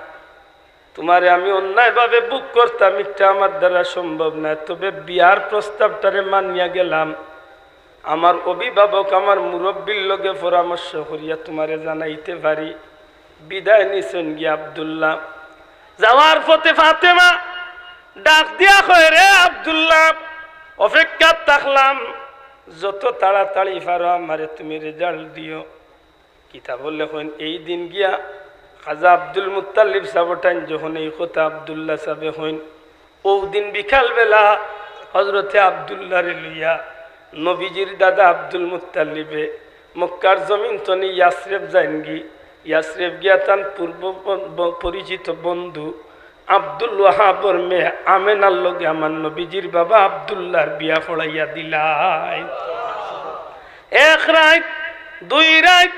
তুমারে আমি অন্যায়ভাবে ভোগ করতাম, ইটা আমার দ্বারা সম্ভব নায়, তবে বিয়ার প্রস্তাবটারে মানিয়া গেলাম। আমার অভিভাবক, আমার মুরব্বির লগে পরামর্শ করিয়া তুমারে জানাইতে পারি।" বিদায় নিছইন গিয়া আব্দুল্লাহ। যাওয়ার পথে ফাতেমা ডাক দিয়া কয়, "রে আব্দুল্লাহ, অপেক্ষাত থাকলাম, যত তাড়াতাড়ি পারো আমারে তুমি রেজাল্ট দিও।" কিতাবো লেখইন, এই দিন গিয়া খাজা আব্দুল মুত্তালিব সাবটাইন যখন এই কথা আব্দুল্লাহ সাবে কইন, অউ দিন বিকাল বেলা হযরতে আব্দুল্লাহরে লইয়া নবীজির দাদা আব্দুল মুত্তালিবে মক্কার জমিন তনে ইয়াসরিব যাইনগি। ইয়াসরিব গিয়া তান পূর্ব ব-, ব-, পরিচিত বন্ধু আব্দুল ওয়াহাবর মেয়ে আমেনার লগে আমার নবীজির বাবা আব্দুল্লাহর বিয়া পড়াইয়া দিলাইন। এক রাইত, দুই রাইত,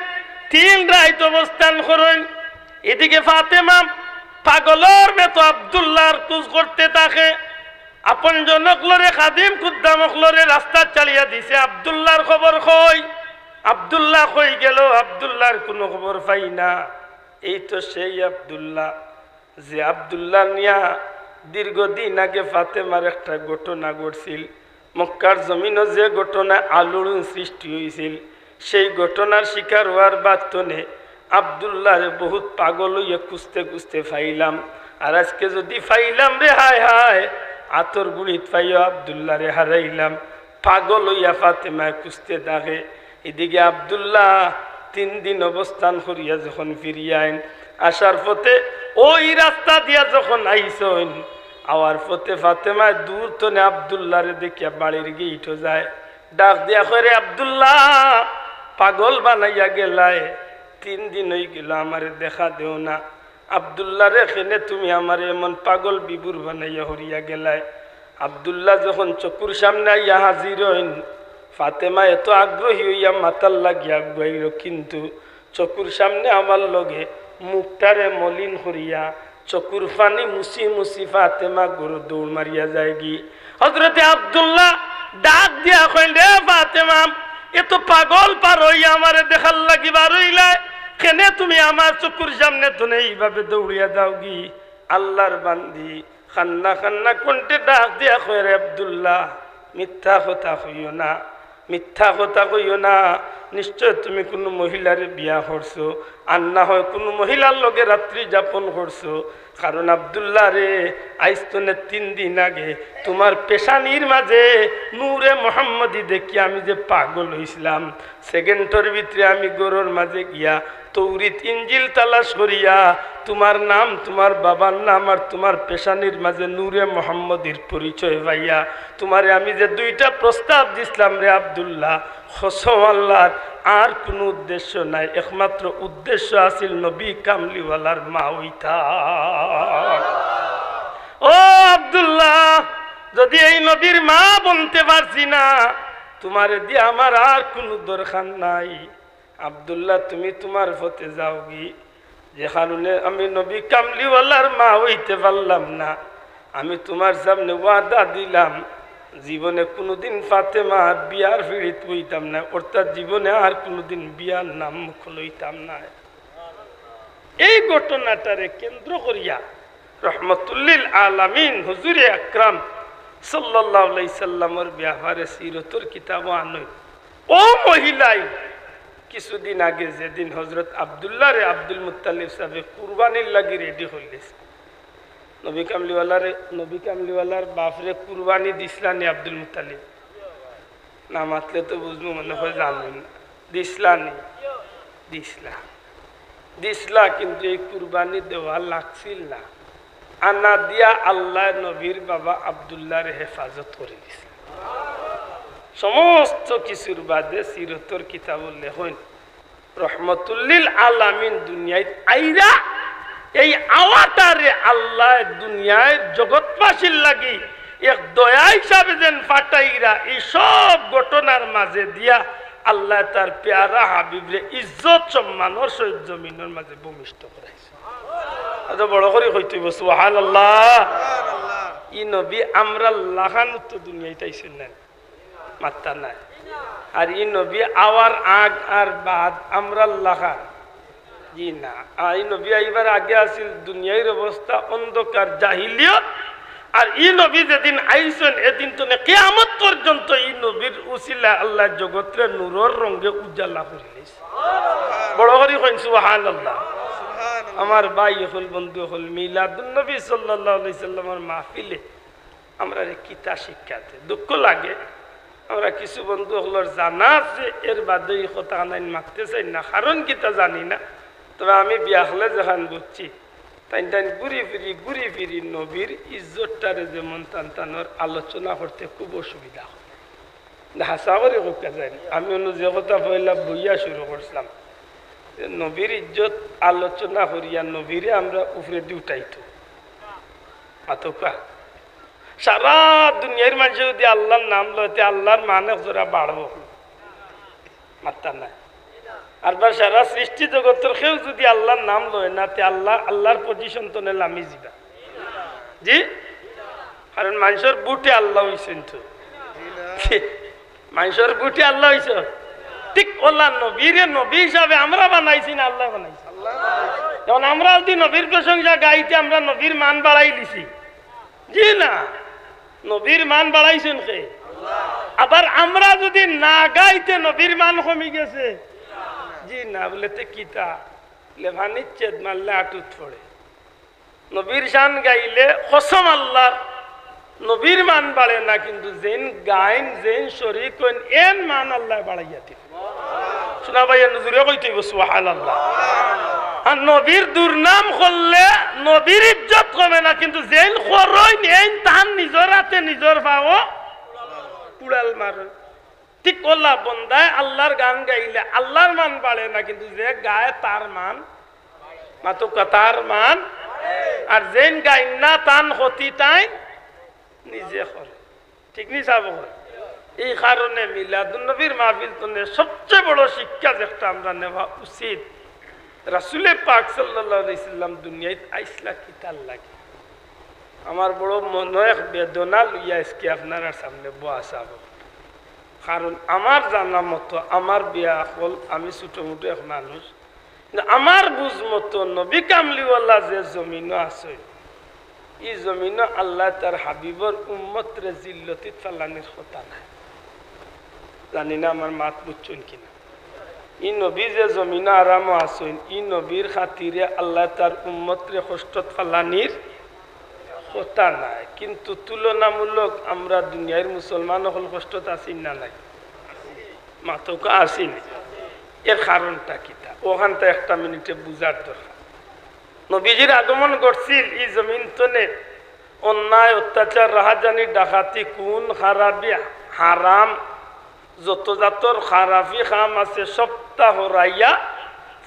তিন রাইত অবস্থান করইন। এদিকে ফাতেমা পাগলর মতো আব্দুল্লাহর খুঁজ করতে থাকে। আপনজন অকলরে, খাদিম খুদ্দাম অকলরে রাস্তাত ছাড়িয়া দিছে। আব্দুল্লাহর খবর কই? আব্দুল্লাহ কই গেল? আব্দুল্লাহর কুনু খবর পাই না। এই তো সেই আব্দুল্লাহ, যে আব্দুল্লাহ নিয়া দীর্ঘদিন আগে ফাতেমার একটা ঘটনা ঘটছিল। মক্কার জমিনো যে ঘটনায় আলোড়ন সৃষ্টি অইছিল, সেই ঘটনার শিকার অওয়ার বাদ তনে আব্দুল্লাহরে বহুত পাগল অইয়া খুঁজতে খুঁজতে পাইলাম। আর আজকে যুদি পাইলাম রে, হায় হায়, আতর গুড়িত পাইয়া আব্দুল্লাহরে হারাইলাম। পাগল অইয়া ফাতেমায় খুঁজতে থাকে। এদিকে আব্দুল্লাহ তিন দিন অবস্থান করিয়া যখন ফিরিয়া আইন, আসার পথে ওই রাস্তা দিয়া যখন আইছইন, আওয়ার পথে ফাতেমায় দূর তনে আব্দুল্লাহরে দেখিয়া বাড়ির গেইটো যায়, ডাক দিয়া কয়, "রে আব্দুল্লাহ, পাগল বানাইয়া গেলায়, তিন দিন অই গেল আমারে দেখা দেও না। আব্দুল্লাহরে, কেনে তুমি আমারে এমন পাগল বিভোর বানাইয়া হরিয়া গেলায়?" আব্দুল্লাহ যখন চকুর সামনে আইয়া হাজির অইন, ফাতেমা এত আগ্রহী অইয়া মাতার লাগিয়া আগুয়াইল, কিন্তু চকুর সামনে আওয়ার লগে মুখটারে মলিন করিয়া চকুর পানি মুছি মুছি ফাতেমা ঘরো দৌড় মারিয়া যায়গি। হযরতে আব্দুল্লাহ ডাক দিয়া কইন, "রে ফাতেমা, এত পাগল পার অইয়া আমারে দেখার লাগি বার অইলায়, কেনে তুমি আমার চকুর সামনে তনে এইভাবে দৌড়িয়া যাওগি?" আল্লাহর বান্দি কান্না কান্না কণ্ঠে ডাক দিয়া কয়, "রে আব্দুল্লাহ, মিথ্যা কথা কইও না, মিথ্যা কথা কইও না। নিশ্চয় তুমি কুনু মহিলারে বিয়া করছো, আর না হয় কুনু মহিলার লগে রাত্রি যাপন করছো। কারণ আব্দুল্লাহ রে, আইজ তনে তিন দিন আগে তুমার পেশানির মাঝে নূরে মোহাম্মদী দেখিয়া আমি যে পাগল অইছলাম, সেকেন্ডর ভিতরে আমি ঘরর মাঝে গিয়া তৌরিত ইঞ্জিল তালাশ করিয়া তুমার নাম, তুমার বাবার নাম আর তুমার পেশানির মাঝে নূরে মোহাম্মদীর পরিচয় পাইয়া তুমারে আমি যে দুইটা প্রস্তাব দিছলাম রে আব্দুল্লাহ, কসম আল্লাহর, আর কুনু উদ্দেশ্য নাই, একমাত্র উদ্দেশ্য আছিল নবী কামলিওয়ালার মা অইতা।" ও আব্দুল্লাহ, যুদি এই নবীর মা বনতে পারছি না, তুমারে দিয়া আমার আর কুনু দরকার নাই। আব্দুল্লাহ, তুমি তুমার পথে যাওগি। যে কারণে আমি নবী কামলিওয়ালার মা অইতে পারলাম না, আমি তুমার সামনে ওয়াদা দিলাম, জীবনে কুনুদিন ফাতেমার বিয়ার পিড়িত বইতাম না, অর্থাৎ জীবনে আর কুনুদিন বিয়ার নাম মুখো লইতাম না। এই ঘটনাটারে কেন্দ্র করিয়া রহমতুল্লিল আলামিন হুজুরে আকরাম সাল্লাল্লাহু আলাইহি সাল্লামর ব্যাপারে সিরতর কিতাবো আনইন। ও মহিলাই কিছুদিন আগে যেদিন হযরত আব্দুল্লাহরে আব্দুল মুত্তালিব সাহেবে কুরবানির লাগি রেডি করলিছে, নবী কামলিওয়ালারে, নবী কামলিওয়ালার বাপরে কুরবানি দিছলা নি আব্দুল মুত্তালিব? না মাতলে তো বুঝমু, মনে হয় জানইন না। দিছলা নি? দিছলা। দিছলা, কিন্তু এই কুরবানি দেওয়া লাগছিল না। আনা দিয়া আল্লায় নবীর বাবা আব্দুল্লাহরে হেফাজত করি দিছে। সমস্ত কিছুর বাদে সিরতর কিতাবো লেখইন, রহমতুল্লিল আলামিন দুনিয়াত আইরা, এই আওয়াটারে আল্লায় দুনিয়ার জগৎবাসীর লাগি এক দয়া হিসাবে যেন ফাটাইরা, এই সব ঘটনার মাঝে দিয়া আল্লায় তার পেয়ারা হাবিবরে ইজ্জত সম্মানর সহিত জমিনর মাঝে ভূমিষ্ঠ করাইছে। এত বড় করি কইতে অইবো, সুবহানাল্লাহ। ই নবী আমরার লাখান তো দুনিয়াত আইছইন না, মাত্তা নাই। আর ই নবী আওয়ার আগ আর বাদ আমরার লাখান? জি না। আর ই নবী আইবার আগে আছিল দুনিয়ার অবস্থা অন্ধকার, জাহিলিয়ত। আর ই নবী যেদিন আইছইন, এদিন তনে কিয়ামত পর্যন্ত ই নবীর উসিলায় আল্লায় জগতরে নূরর রঙে উজালা করি লাইছে। বড় করি কইন সুবহানাল্লাহ। আমার ভাই অকল, বন্ধু অকল, মিলাদুন নবী সাল্লাল্লাহু আলাইহি সাল্লামর মাহফিলে আমরারে কিতা শিক্ষা দেয়? দুঃখ লাগে, আমরা কিছু বন্ধু অকলর জানা আছে, এর বাদে ই কথা আনাইন মাততে চাই না, কারণ কিতা জানি না। তবে আমি বিয়া অকলে যেখান বুঝছি, তাইন তাইন ঘুরি ফিরি, ঘুরি ফিরি নবীর ইজ্জতটারে যেমন তান তানোর আলোচনা করতে খুব অসুবিধা হয়। না, হাছা করি কইতা চাইন। আমি অনো যে কথা পয়লা বইয়া শুরু করছিলাম, যে নবীর ইজ্জত আলোচনা করিয়া নবীরে আমরা উপরেদি উঠাইতো। মাতউক্কা। সারা দুনিয়ার মানষে যুদি আল্লাহর নাম লয়, তে আল্লাহর মান এক জোড়া বাড়বো। মাত্তা নাই। আর বা সারা সৃষ্টি জগতর কেউ যুদি আল্লার নাম লয় না, তে আল্লা, আল্লার পজিশন তনে লামি যিবা। জি? কারণ মানষর ভুটে আল্লা অইছইন তো। মানষর ভুটে আল্লা অইছইন। ঠিক অলা নবীরে নবী হিসাবে আমরা বানাইছি না আল্লায় বানাইছে? অখন আমরা যুদি নবীর প্রশংসা গাই তে আমরা নবীর মান বাড়াই দিছি? জি না, নবীর মান বাড়াইছইন কে? আবার আমরা যুদি না গাই তে নবীর মান কমি গেছে? জি না, বুলে তে কিতা? লেফানির ছেদ মারলে আটুত পড়ে। নবীর শান গাইলে কসম আল্লার, নবীর মান বাড়ে না, কিন্তু যেইন গাইন, যেইন শরিক অইন, এন মান আল্লায় বাড়াইয়া দিবা। শুনা ভাই, এন জুরে কইতে অইবো সুবহানাল্লাহ। আর নবীর দুর্নাম করলে নবীর ইজ্জত কমে না, কিন্তু যেইন করইন এইন তান নিজর আতে নিজর পাও কুড়াল মারইন। ঠিক অলা বন্দায় আল্লার গান গাইলে আল্লার মান বাড়ে না, কিন্তু যে গায় তার মান, মাতউক্কা, তার মান। আর যেইন গাইন না তান ক্ষতি তাইন নিজে করে। ঠিক নি সাব? এই কারণে মিলাদুন নবীর মাহফিল তনে সবচেয়ে বড় শিক্ষা যেটা আমরা নেওয়া উচিত, রাসূলে পাক সাল্লাল্লাহু আলাইহি সাল্লাম দুনিয়াত আইছলা কিতার লাগি? আমার বড় মনো এক বেদনা লইয়া আইজকে আপনারার সামনে বওয়া সাব। কারণ আমার জানা মতো, আমার বিয়া অকল, আমি ছোট মোটো এক মানুষ, কিন্তু আমার বুঝ মতো নবী কামলিওয়ালা যে জমিনো আছইন, ই জমিনো আল্লায় তার হাবিবর উম্মতরে জিল্লতিত ফালানির কথা নায়। জানি না আমার মাত বুঝছইন কিনা। ই নবী যে জমিনো আরামো আছইন, ই নবীর খাতিরে আল্লায় তার উম্মতরে কষ্টত ফালানির কথা নায়। কিন্তু তুলনামূলক আমরা দুনিয়ার মুসলমান অকল কষ্টত আছি না নাই? মাতউক্কা, আছি নি? এর কারণটা কিতা? অখানটা একটা মিনিটে বুঝার দরকার। নবীজির আগমন ঘটছিল ই জমিন তনে, অন্যায়, অত্যাচার, রাহাজানি, ডাকাতি, খুন, খারাপি, হারাম, যত জাতর খারাপি কাম আছে সবটা হরাইয়া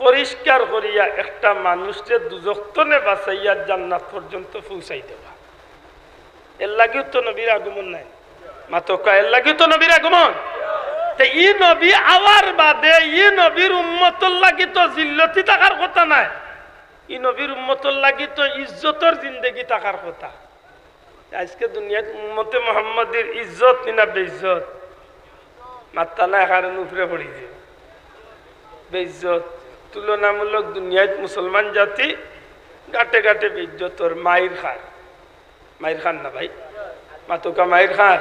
পরিষ্কার করিয়া একটা মানুষরে দুজখ তনে বাঁচাইয়া জান্নাত পর্যন্ত পৌঁছাই দেওয়া। এর লাগিউ তো নবীর আগমন নায়। মাতউক্কা, এর লাগিউ তো নবীর আগমন। তে ই নবী আওয়ার বাদে ই নবীর উম্মতর লাগি তো জিল্লতি থাকার কথা নায়, ই নবীর উম্মতর লাগি তো ইজ্জতর জিন্দেগি থাকার কথা। আইজকে দুনিয়াত উম্মতে মুহাম্মাদির ইজ্জত নি না বেইজ্জত? মাত্তা নাই, কারণ উপরে পড়ি যে বেইজ্জত। তুলনামূলক দুনিয়াত মুসলমান জাতি ঘাটে ঘাটে বেইজ্জতর, মাইর খার। মাইর খার না ভাই? মাতউক্কা, মাইর খার।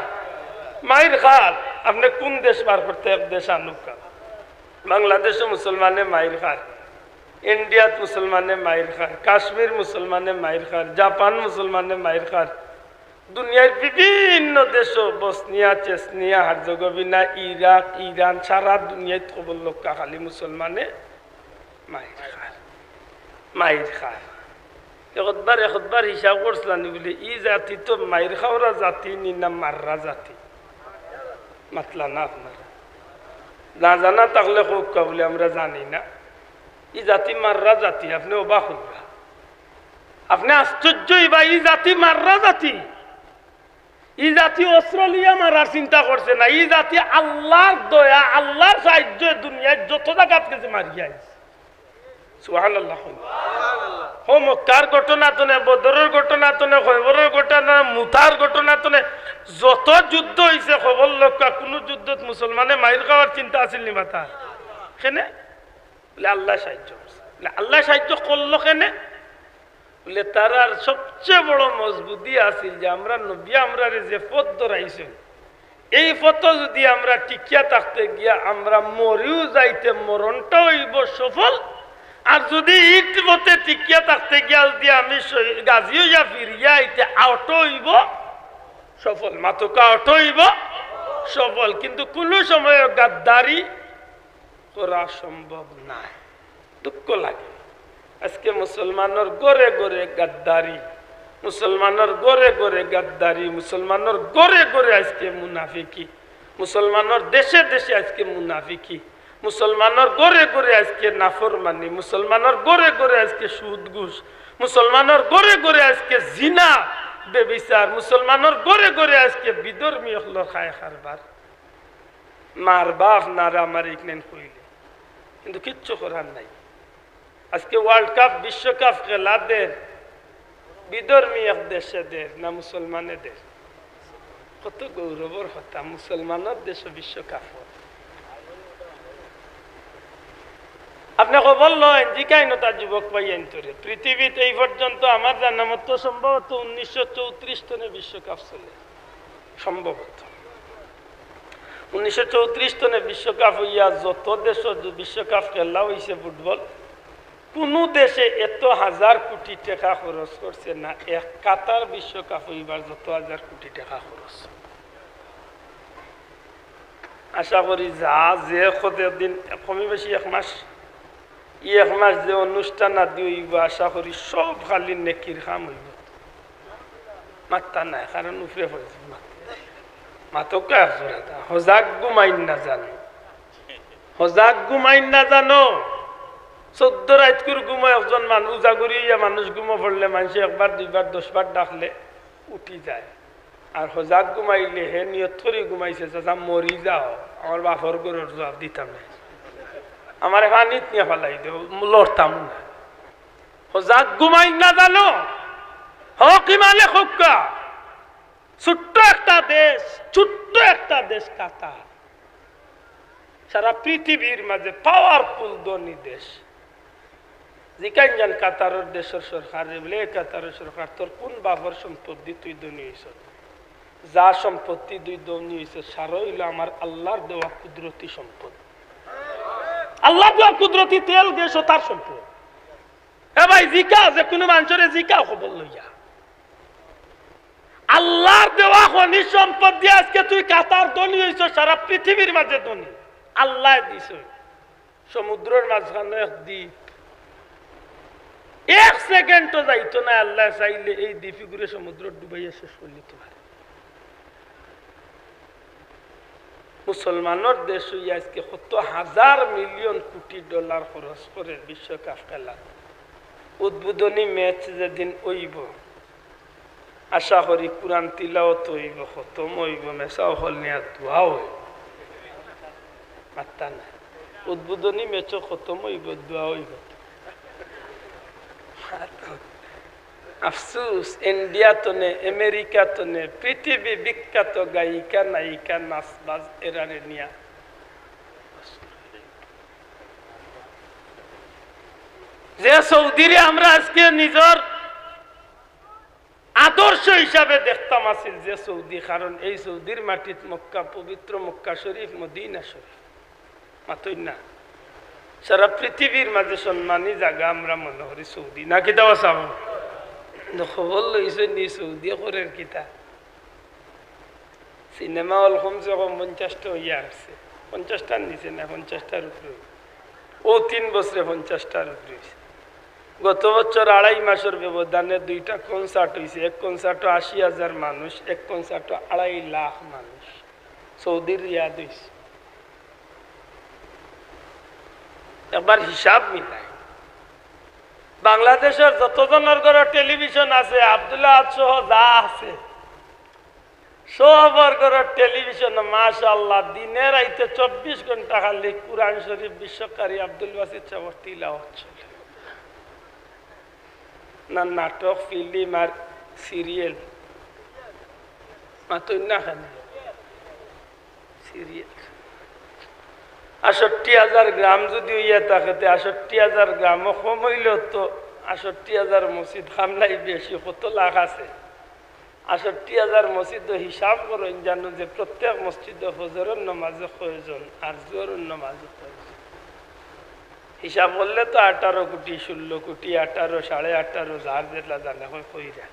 মাইর খার। আপনে কুন দেশ বার করতে এক দেশ আনুক্কা। বাংলাদেশো মুসলমানে মাইর খার, ইন্ডিয়াত মুসলমানে মাইর খার, কাশ্মীর মুসলমানে মাইর খার, জাপান মুসলমানে মাইর খার, দুনিয়ার বিভিন্ন দেশো, Bosnia, Chechnya, Herzegovina, Iraq, Iran, সারা দুনিয়াত খবর লউক্কা খালি মুসলমানে মাইর খার, মাইর খার। একবার, একবার হিসাব করছিলাম নি বুলে, ই জাতি তো মাইর খাওরা জাতি নি না মাররা জাতি? মাতলা না আপনারা। না জানা থাকলে কউক্কা বুলে আমরা জানি না। ই জাতি মাররা জাতি, আপনে অবাক অইবা। আপনে আশ্চর্য অইবা, ই জাতি মাররা জাতি। ই জাতি অস্ত্র লইয়া মারার চিন্তা করছে না। ই জাতি আল্লার দয়া, আল্লার সাহায্যে দুনিয়ার যত জাগাত গেছে মারিয়া আইছে। সুবহানাল্লাহ। হো মক্কার ঘটনা তনে, বদরর ঘটনা তনে, খয়বরর ঘটনা, মুতার ঘটনা তনে, যত যুদ্ধ অইছে খবর লউক্কা, কুনু যুদ্ধত মুসলমানে মাইর খাওয়ার চিন্তা আছিল নি মাতার? কেনে? বুলে আল্লায় সাহায্য করছে। বুলে আল্লায় সাহায্য করলো কেনে? বুলে তারার সবচেয়ে বড় মজবুতি আছিল যে আমরা নবী আমরারে যে পথ ধরাইছইন, এই পথো যুদি আমরা টিকিয়া থাকতে গিয়া আমরা মরিও যাইতে মরণটা অইবো সফল, আর যুদি ই পথে টিকিয়া থাকতে গিয়া যুদি আমি শহীদ গাজী অইয়া ফিরিয়া আইতে অউটাও অইবো সফল, মাতউক্কা অউটাও অইবো সফল। কিন্তু কুনু সময় গাদ্দারি করা সম্ভব নায়। দুঃখ লাগে। আইজকে মুসলমানর ঘরে ঘরে গাদ্দারি, মুসলমানর ঘরে ঘরে গাদ্দারি, মুসলমানর ঘরে ঘরে আইজকে মুনাফিকি, মুসলমানর দেশে দেশে আইজকে মুনাফিকি, মুসলমানর ঘরে ঘরে আইজকে নাফরমানি, মুসলমানর ঘরে ঘরে আইজকে সুদ ঘুষ, মুসলমানর ঘরে ঘরে আইজকে জিনা, বেবিচার, মুসলমানর ঘরে ঘরে আইজকে বিধর্মী অকলর খায় কারবার। মারবা আপনারা আমারে ইখান কইলে। কিন্তু কিচ্ছু করার নাই। আজকে ওয়ার্ল্ড কাপ, বিশ্বকাপ খেলা দের বিধর্মী এক দেশে দের না মুসলমানে দের? কত গৌরবর কথা, মুসলমানর দেশো বিশ্বকাপ অর। আপনে খবর লইন, জিকাইন অতা যুবক ভাইয়াইন্তরে। পৃথিবীত এই পর্যন্ত আমার জানা মতো সম্ভবত উনিশশো চৌত্রিশ তনে বিশ্বকাপ চলে, সম্ভবত। উনিশশো চৌত্রিশ তনে বিশ্বকাপ অইয়া যত দেশো বিশ্বকাপ খেলা অইছে ফুটবল, কুনু দেশে এত হাজার কুটি টেকা খরচ করছে না এক কাতার বিশ্বকাপ অইবার যত হাজার কুটি টেকা খরচ। আশা করি যা যে কতদিন, কমে বেশি এক মাস, ই এক মাস যে অনুষ্ঠান আদি অইবো, আশা করি সব খালি নেকির কাম অইবো। মাত্তা নাই, কারণ উপরে পড়ছে মাত্তা। মাতক এক জোড়া তা। হজাগ ঘুমাইন না জানো, হজাগ ঘুমাইন না জানো। চৌদ্দ রাইতকুর ঘুমো একজন মানুষ, উজাগরি অইয়া মানুষ ঘুমো পড়লে মানষে একবার, দুইবার, দশবার ডাকলে উঠি যায়। আর হজাগ ঘুমাইলে হে নিয়ত করি ঘুমাইছে, "চাচা মরি যাও, আমার বাপর ঘরর জুয়াব দিতাম না, আমারে পানিত নিয়া ফালাই দেও, লড়তাম না।" হজাগ ঘুমাইন না জানো, হক ইমানে কউক্কা। ছোট্ট একটা দেশ, ছোট্ট একটা দেশ কাতার, সারা পৃথিবীর মাঝে পাওয়ারফুল ধনী দেশ। জিকাইন যান কাতারর দেশর সরকাররে, বলে, "এ কাতারর সরকার, তোর কুন বাপর সম্পদ দি তুই ধনী অইছস?" যা সম্পত্তি দি ধনী অইছস, সারা অইলো আমার আল্লার দেওয়া কুদরতি সম্পদ। আল্লার দেওয়া কুদরতি তেল, গ্যাস, অতার সম্পদ। এ ভাই, জিকা, যে কুনু মানষরে জিকা খবর লইয়া। আল্লার দেওয়া খনিজ সম্পদ দিয়া আজকে তুই কাতার ধনী অইছস, সারা পৃথিবীর মাঝে ধনী। আল্লায় দিছে। সমুদ্রর মাঝখানো এক দ্বীপ, এক সেকেন্ডও যাইতো না, আল্লায় চাইলে এই দ্বীপগুরে সমুদ্রো ডুবাইয়া শেষ করি দিতো পারে। মুসলমানর দেশ অইয়া আজকে কত হাজার মিলিয়ন কুটি ডলার খরচ করের বিশ্বকাপ খেলা। উদ্বোধনী ম্যাচ যেদিন অইবো, আশা করি কুরআন তিলাওত অইবো, খতম অইবো, মেসাব অকল নিয়া দোয়া অইবো। মাত্তা নাই। উদ্বোধনী ম্যাচও খতম অইবো, দোয়া অইবো। আফসুস, ইন্ডিয়া তনে, আমেরিকা তনে, পৃথিবী বিখ্যাত গায়িকা, নায়িকা, নাচবাজ এরারে নিয়া। যে সৌদিরে আমরা আজকে নিজর আদর্শ হিসাবে দেখতাম আছিল যে সৌদি, কারণ এই সৌদির মাটিত মক্কা, পবিত্র মক্কা শরীফ, মদিনা শরীফ। মাতইন না। সারা পৃথিবীর মাঝে সম্মানী জাগা আমরা মনে করি সৌদি, না কিতা বা সাব? কিন্তু খবর লইছইন নি সৌদি করের কিতা? সিনেমা হল কমসে কম পঞ্চাশটা অইয়া আসছে, পঞ্চাশটার নিচে না, পঞ্চাশটার উপরে অইছে। অউ তিন বছরে পঞ্চাশটার উপরে অইছে। গত বছর আড়াই মাসর ব্যবধানে দুইটা কনসার্ট অইছে, এক কনসার্টো আশি হাজার মানুষ, এক কনসার্টো আড়াই লাখ মানুষ। সৌদির রিয়াদ অইছে। একবার হিসাব মিলাই, বাংলাদেশর যতজনর ঘরো টেলিভিশন আছে, আব্দুল্লাহ আহাদ সহ যা আছে, সবর ঘরো টেলিভিশন, মাশাআল্লাহ, দিনে রাইতে চব্বিশ ঘন্টা খালি কুরআন শরীফ বিশ্বকারী আব্দুল বাসিত সাবর তিলাওয়াত চলে। না নাটক, ফিল্ম আর সিরিয়াল। মাতইন না কেনে? সিরিয়াল। আষট্টি হাজার গ্রাম যদি অইয়া থাকে, তে আষট্টি হাজার গ্রামও কম অইলেও তো আষট্টি হাজার মসজিদ কামলাই বেশি, কত লাখ আছে। আষট্টি হাজার মসজিদো হিসাব করইন জানো যে প্রত্যেক মসজিদো ফজরর নামাজো কয়জন আর জোহরর নামাজো কয়জন। হিসাব করলে তো আঠারো কোটি, ষোলো কোটি, আঠারো, সাড়ে আঠারো, যার যেটা জানে কয় কইরা।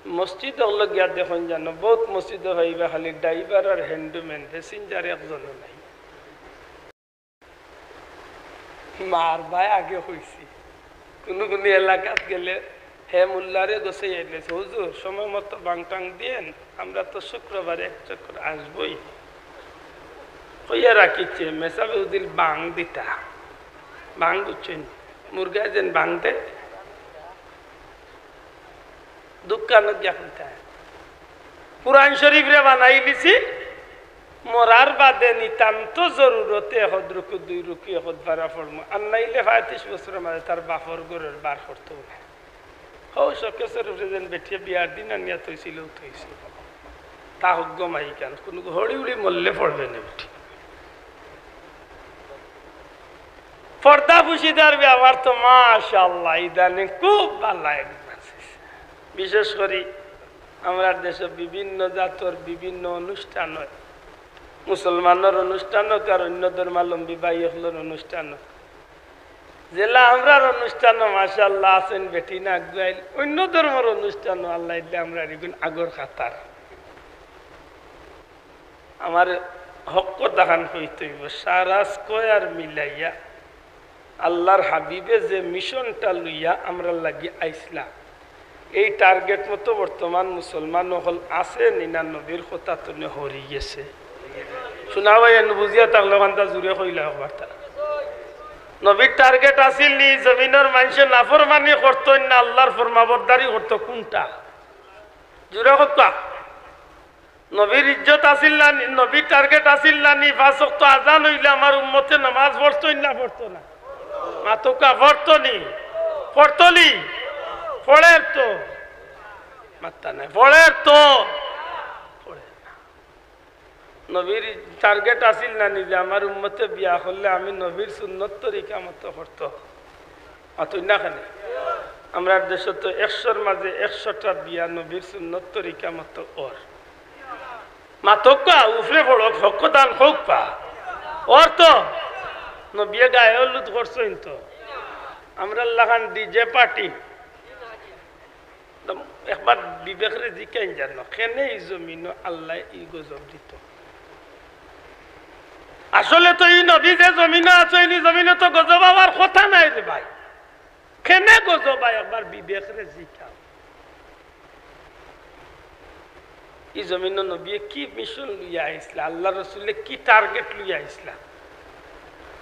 মসজিদ অকলো গিয়া দেখইন জানো, বউত মসজিদো পাইবা খালি ড্রাইভার আর হ্যান্ডম্যান, প্যাসেঞ্জার একজনও নাই। মার বায় আগে কইছি, কুনু কুনু এলাকাত গেলে হে মোল্লারে গছাই আইলে, "হুজুর, সময় মতো বাং টাং দিয়েন, আমরা তো শুক্রবার এক চক্কর আসবই।" কইয়া রাখিছে, মেসাবে উদিল বাং দিতা, বাং বুঝছইন, মুরগায় যেন বাং দে। দোকানো গিয়া কইতা, "কুরআন শরীফরে বানাই দিছি, মরার বাদে নিতান্ত জরুরতে এখদ রুকু, দুই রুকু, এখদ পারা পড়মু, আর নাইলে পঁয়ত্রিশ বছরর মাঝে তার বাপর ঘরর বার করতো না। হউ শোকেসর উপরে যেন বেটিয়ে বিয়ার দিন আনিয়া থইছিল, থইছিল। তা হউক গো মাইখান, কুনু হড়ি উড়ি মরলে পড়বে না বেটি। পর্দা পুশিদার ব্যবহার তো মাশাআল্লাহ, ইদানিং খুব ভালা advance অইছে। বিশেষ করি আমরার দেশো বিভিন্ন জাতর বিভিন্ন অনুষ্ঠান অয়। মুসলমানর অনুষ্ঠান অউক আর অইন্য ধর্মাবলম্বী ভাই অকলর অনুষ্ঠান অউক, যেলা আমরার অনুষ্ঠানো মাশাআল্লাহ আছইন বেটিন আগুয়াইল, অইন্য ধর্মর অনুষ্ঠানো আল্লায় দিলে আমরার ইগুন আগর কাতার। আমার হক কথাখান কইতে অইবো, সারা square মিলাইয়া আল্লার হাবিবে যে মিশনটা লইয়া আমরার লাগি আইছলা, এই target মতো বর্তমান মুসলমান অকল আছে নি না নবীর কথা তনে হরি গেছে? শুনা ভাই, এন বুঝিয়া থাকলে অখানতা জুরে কইলা একবার তারা। নবীর target আছিল নি জমিনর মানষে নাফরমানি করতো না, আল্লার ফরমাবরদারি করতো? কুনটা? জুরে কউক্কা। নবীর ইজ্জত আছিল না নি? নবীর target আছিল না নি? পাঁচ ওয়াক্ত আজান অইলে আমার উম্মতে নামাজ পড়তো না, পড়তো না? মাতউক্কা, পড়তো নি? পড়তো নি? পড়ের তো। মাত্তা নাই, পড়ের তো। পড়ের না। নবীর target আছিল না নি যে আমার উম্মতে বিয়া করলে আমি নবীর সুন্নত তরিকা মতো করতো? মাতইন না কেনে? আমরার দেশো তো একশোর মাঝে একশোটা বিয়া নবীর সুন্নত তরিকা মতো অর। মাতউক্কা, উপরে পড়উক, হক দান কউক্কা। অর তো নবীয়ে গায়ে হলুদ করছইন তো। আমরার লাখান DJ party। একবার বিবেকরে জিকাইন জানো, কেনে ই জমিনো আল্লায় ই গজব দিতো? আসলে তো ই নবী যে জমিনো আছইন, ই জমিনো তো গজব আওয়ার কথা নায় রে ভাই। কেনে গজব আয় একবার বিবেকরে জিকাও। ই জমিনো নবীয়ে কি মিশন লইয়া আইছলা? আল্লার রসুলে কি target লইয়া আইছলা?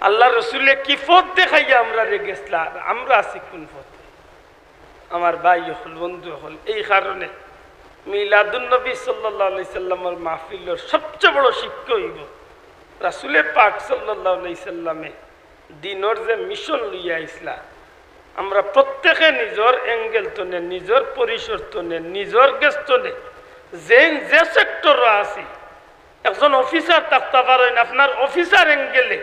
আল্লার রসুলে কি পথ দেখাইয়া আমরারে গেছলা? আর আমরা আছি কুন পথে? আমার ভাই অকল, বন্ধু অকল, এই কারণে মিলাদুন নবী সাল্লাল্লাহু আলাইহি সাল্লামর মাহফিলর সবচেয়ে বড় শিক্ষা অইবো, রাসুলে পাক সাল্লাল্লাহু আলাইহি সাল্লামে দিনর যে মিশন লইয়া আইছলা, আমরা প্রত্যেকে নিজর angle তনে, নিজর পরিসর তনে, নিজর গেছ তনে, যেইন যে sector-ও আছি, একজন officer থাকতা পারইন আপনার officer angle-এ,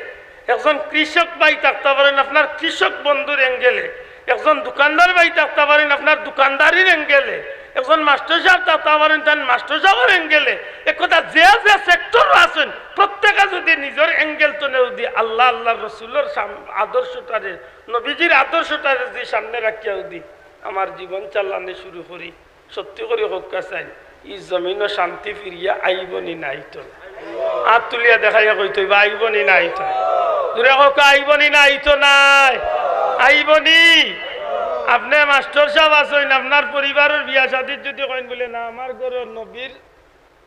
একজন কৃষক ভাই থাকতা পারইন আপনার কৃষক বন্ধুর angle-এ, একজন দোকানদার ভাই থাকতা পারইন আপনার দোকানদারির angle-এ, একজন মাস্টর সাব থাকতা পারইন তান মাস্টর সাবর angle-এ। এক কথা, যে যে sector-ও আছইন, প্রত্যেকে যুদি নিজর angle তনে যুদি আল্লা, আল্লার রসুলর সাম-, আদর্শটারে, নবীজির আদর্শটারে যুদি সামনে রাখিয়া যুদি আমার জীবন চালানি শুরু করি, সত্যি করি কউক্কা চাইন, ই জমিনো শান্তি ফিরিয়া আইবো নি না আইতো না? আত তুলিয়া দেখাইয়া কইতো অইবো, আইবো নি না আইতো না? জুরে কউক্কা, আইবো নি না আইতো নায়? আইবো নি? আপনে মাস্টর সাব আছইন, আপনার পরিবারর বিয়া শাদিত যুদি কইন বুলে, "না, আমার ঘরর নবীর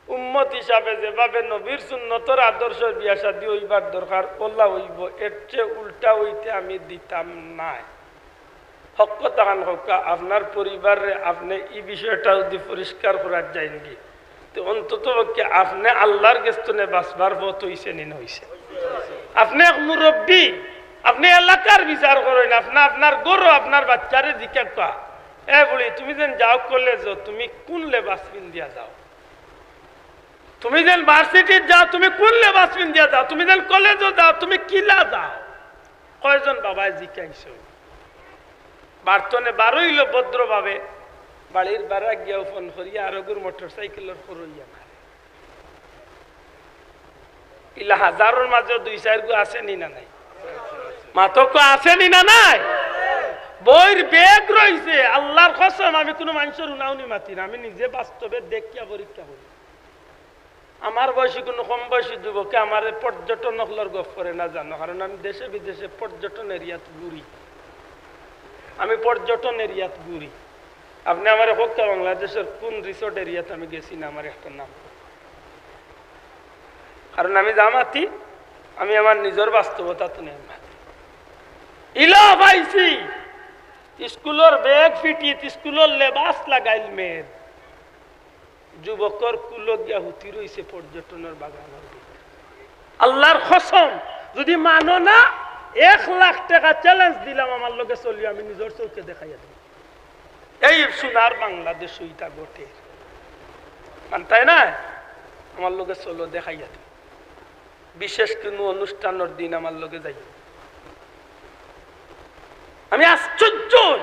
উম্মত হিসাবে যেভাবে নবীর সুন্নতর আদর্শর বিয়া শাদি অইবার দরকার, অলা অইবো, এর চেয়ে উল্টা অইতে আমি দিতাম নায়।" হক কথাখান কউক্কা, আপনার পরিবাররে আপনে ই বিষয়টা যুদি পরিষ্কার করাত যাইনগি, তে অন্তত পক্ষে আপনে আল্লার গেছ তনে বাঁচবার পথ অইছে নি না অইছে? আপনে এক মুরব্বি, আপনে এলাকার বিচার করইন, আপনে আপনার ঘরো আপনার বাইচ্চারে জিকাউক্কা, "এ বুড়ি, তুমি যেন যাও কলেজো, তুমি কুন লেবাস পিন্দিয়া যাও?" তুমি যেন ভার্সিটিত যাও, তুমি কুন লেবাস পিন্দিয়া যাও? তুমি যেন কলেজো যাও, তুমি কিলা যাও? কয়জন বাবায় জিকাইছো? বাড়ি তনে বারইলো ভদ্রভাবে, বাড়ির বারা গিয়াউ ফোন করিয়া আরগুর মোটরসাইকেলর খরইয়া মারে। ইলা হাজারর মাঝে দুই চাইরগু আছে নি না নাই? মাতউক্কা, আছে নি না নাই? বইর ব্যাগ রইছে, আল্লার কসম, আমি কুনু মানষর হুনাহুনি মাতি না, আমি নিজে বাস্তবে দেখিয়া পরীক্ষা করি। আমার বয়সী কুনু কম বয়সী যুবকে আমারে পর্যটন অকলর গফ করে না জানো, কারণ আমি দেশে বিদেশে পর্যটন এরিয়াত ঘুরি, আমি পর্যটন এরিয়াত ঘুরি। আপনে আমারে কউক্কা বাংলাদেশর কুন রিসোর্ট এরিয়াত আমি গেছি না, আমারে একটা নাম কউক্কা। কারণ আমি যা মাতি, আমি আমার নিজর বাস্তবতা তনে মাতি। ইলা পাইছি, স্কুলর ব্যাগ ফিটিত, স্কুলর লেবাস লাগাইল মেয়ের, যুবকর কুলো গিয়া হুতি রইছে পর্যটনর বাগানর ভিতরে। আল্লার কসম, যুদি মানো না, এক লাখ টেকা challenge দিলাম, আমার লগে চলিও, আমি নিজর চউখে দেখাইয়া দিমু। এই সোনার বাংলাদেশো ইতা ঘটে। মানতায় না? আমার লগে চলো, দেখাইয়া দিমু। বিশেষ কুনু অনুষ্ঠানর দিন আমার লগে যাইও। আমি আশ্চর্য অই।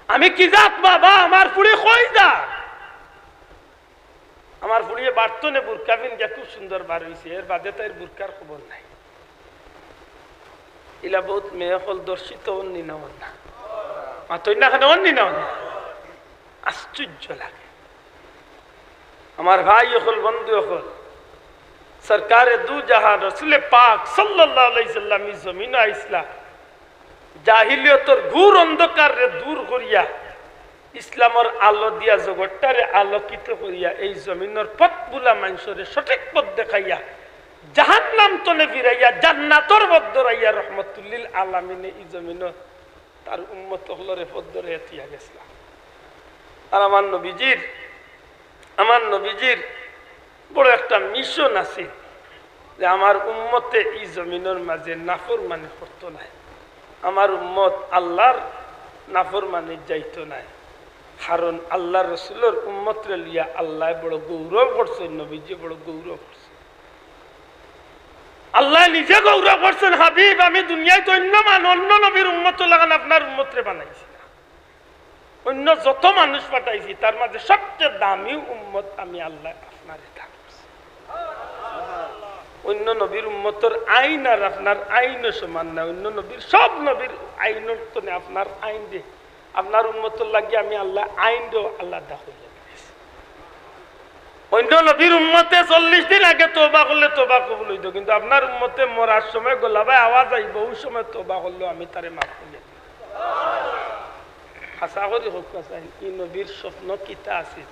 আমি কি জাত বাবা, আমার ফুড়ি কই যায়? আমার ফুড়িয়ে বাড়তনে বুরকা পিন্দিয়া খুব সুন্দর বার অইছে, এর বাদে তাইর বুরকার খবর নাই। ইলা বউত মেয়ে অকল ধর্ষিত অইন নি না অইন না? মাতইন না কেনে, অইন নি না অইন না? আশ্চর্য লাগে। আমার ভাই অকল, বন্ধু অকল, সরকারে দু জাহান রসুলে পাক সাল্লাল্লাহু আলাইহি সাল্লাম ই জমিনো আইছলা। জাহিলিয়তর ঘোর অন্ধকাররে দূর করিয়া, ইসলামর আলো দিয়া জগৎটারে আলোকিত করিয়া, এই জমিনর পথ ভুলা মানষরে সঠিক পথ দেখাইয়া, জাহান্নাম তনে ফিরাইয়া, জান্নাতর পথ ধরাইয়া, রহমতুল্লিল আলামিনে ই জমিনো তার উম্মত অকলরে পথ ধরাইয়া থইয়া গেছলা। আর আমার নবীজির, আমার নবীজির বড় একটা মিশন আছিল যে আমার উম্মতে ই জমিনর মাঝে নাফরমানি করতো নায়, আমার উম্মত আল্লার নাফরমানিত যাইতো নায়। কারণ আল্লার রসুলর উম্মতরে লইয়া আল্লায় বড় গৌরব করছইন, নবীজিয়ে বড় গৌরব করছইন। আল্লায় নিজে গৌরব করছইন, "হাবিব, আমি দুনিয়াত অইন্য মান-, অইন্য নবীর উম্মতর লাখান আপনার উম্মতরে বানাইছি না।" অইন্য যত মানুষ পাঠাইছি, তার মাঝে সবচেয়ে দামি উম্মত আমি আল্লায় আপনারে দান করছি। অইন্য নবীর উম্মতর আইন আর আপনার আইনও সমান না। অইন্য নবীর, সব নবীর আইনর তনে আপনার আইনরে, আপনার উম্মতর লাগি আমি আল্লায় আইনরেও আলাদা করিয়া দিছি। অইন্য নবীর উম্মতে চল্লিশ দিন আগে তওবা করলে তওবা কবুল অইতো, কিন্তু আপনার উম্মতে মরার সময় গলাবায় আওয়াজ আইবো, অউ সময় তওবা করলেও আমি তারে মাফ করিয়া দিমু। হাছা করি কউক্কা চাইন, ই নবীর স্বপ্ন কিতা আছিল?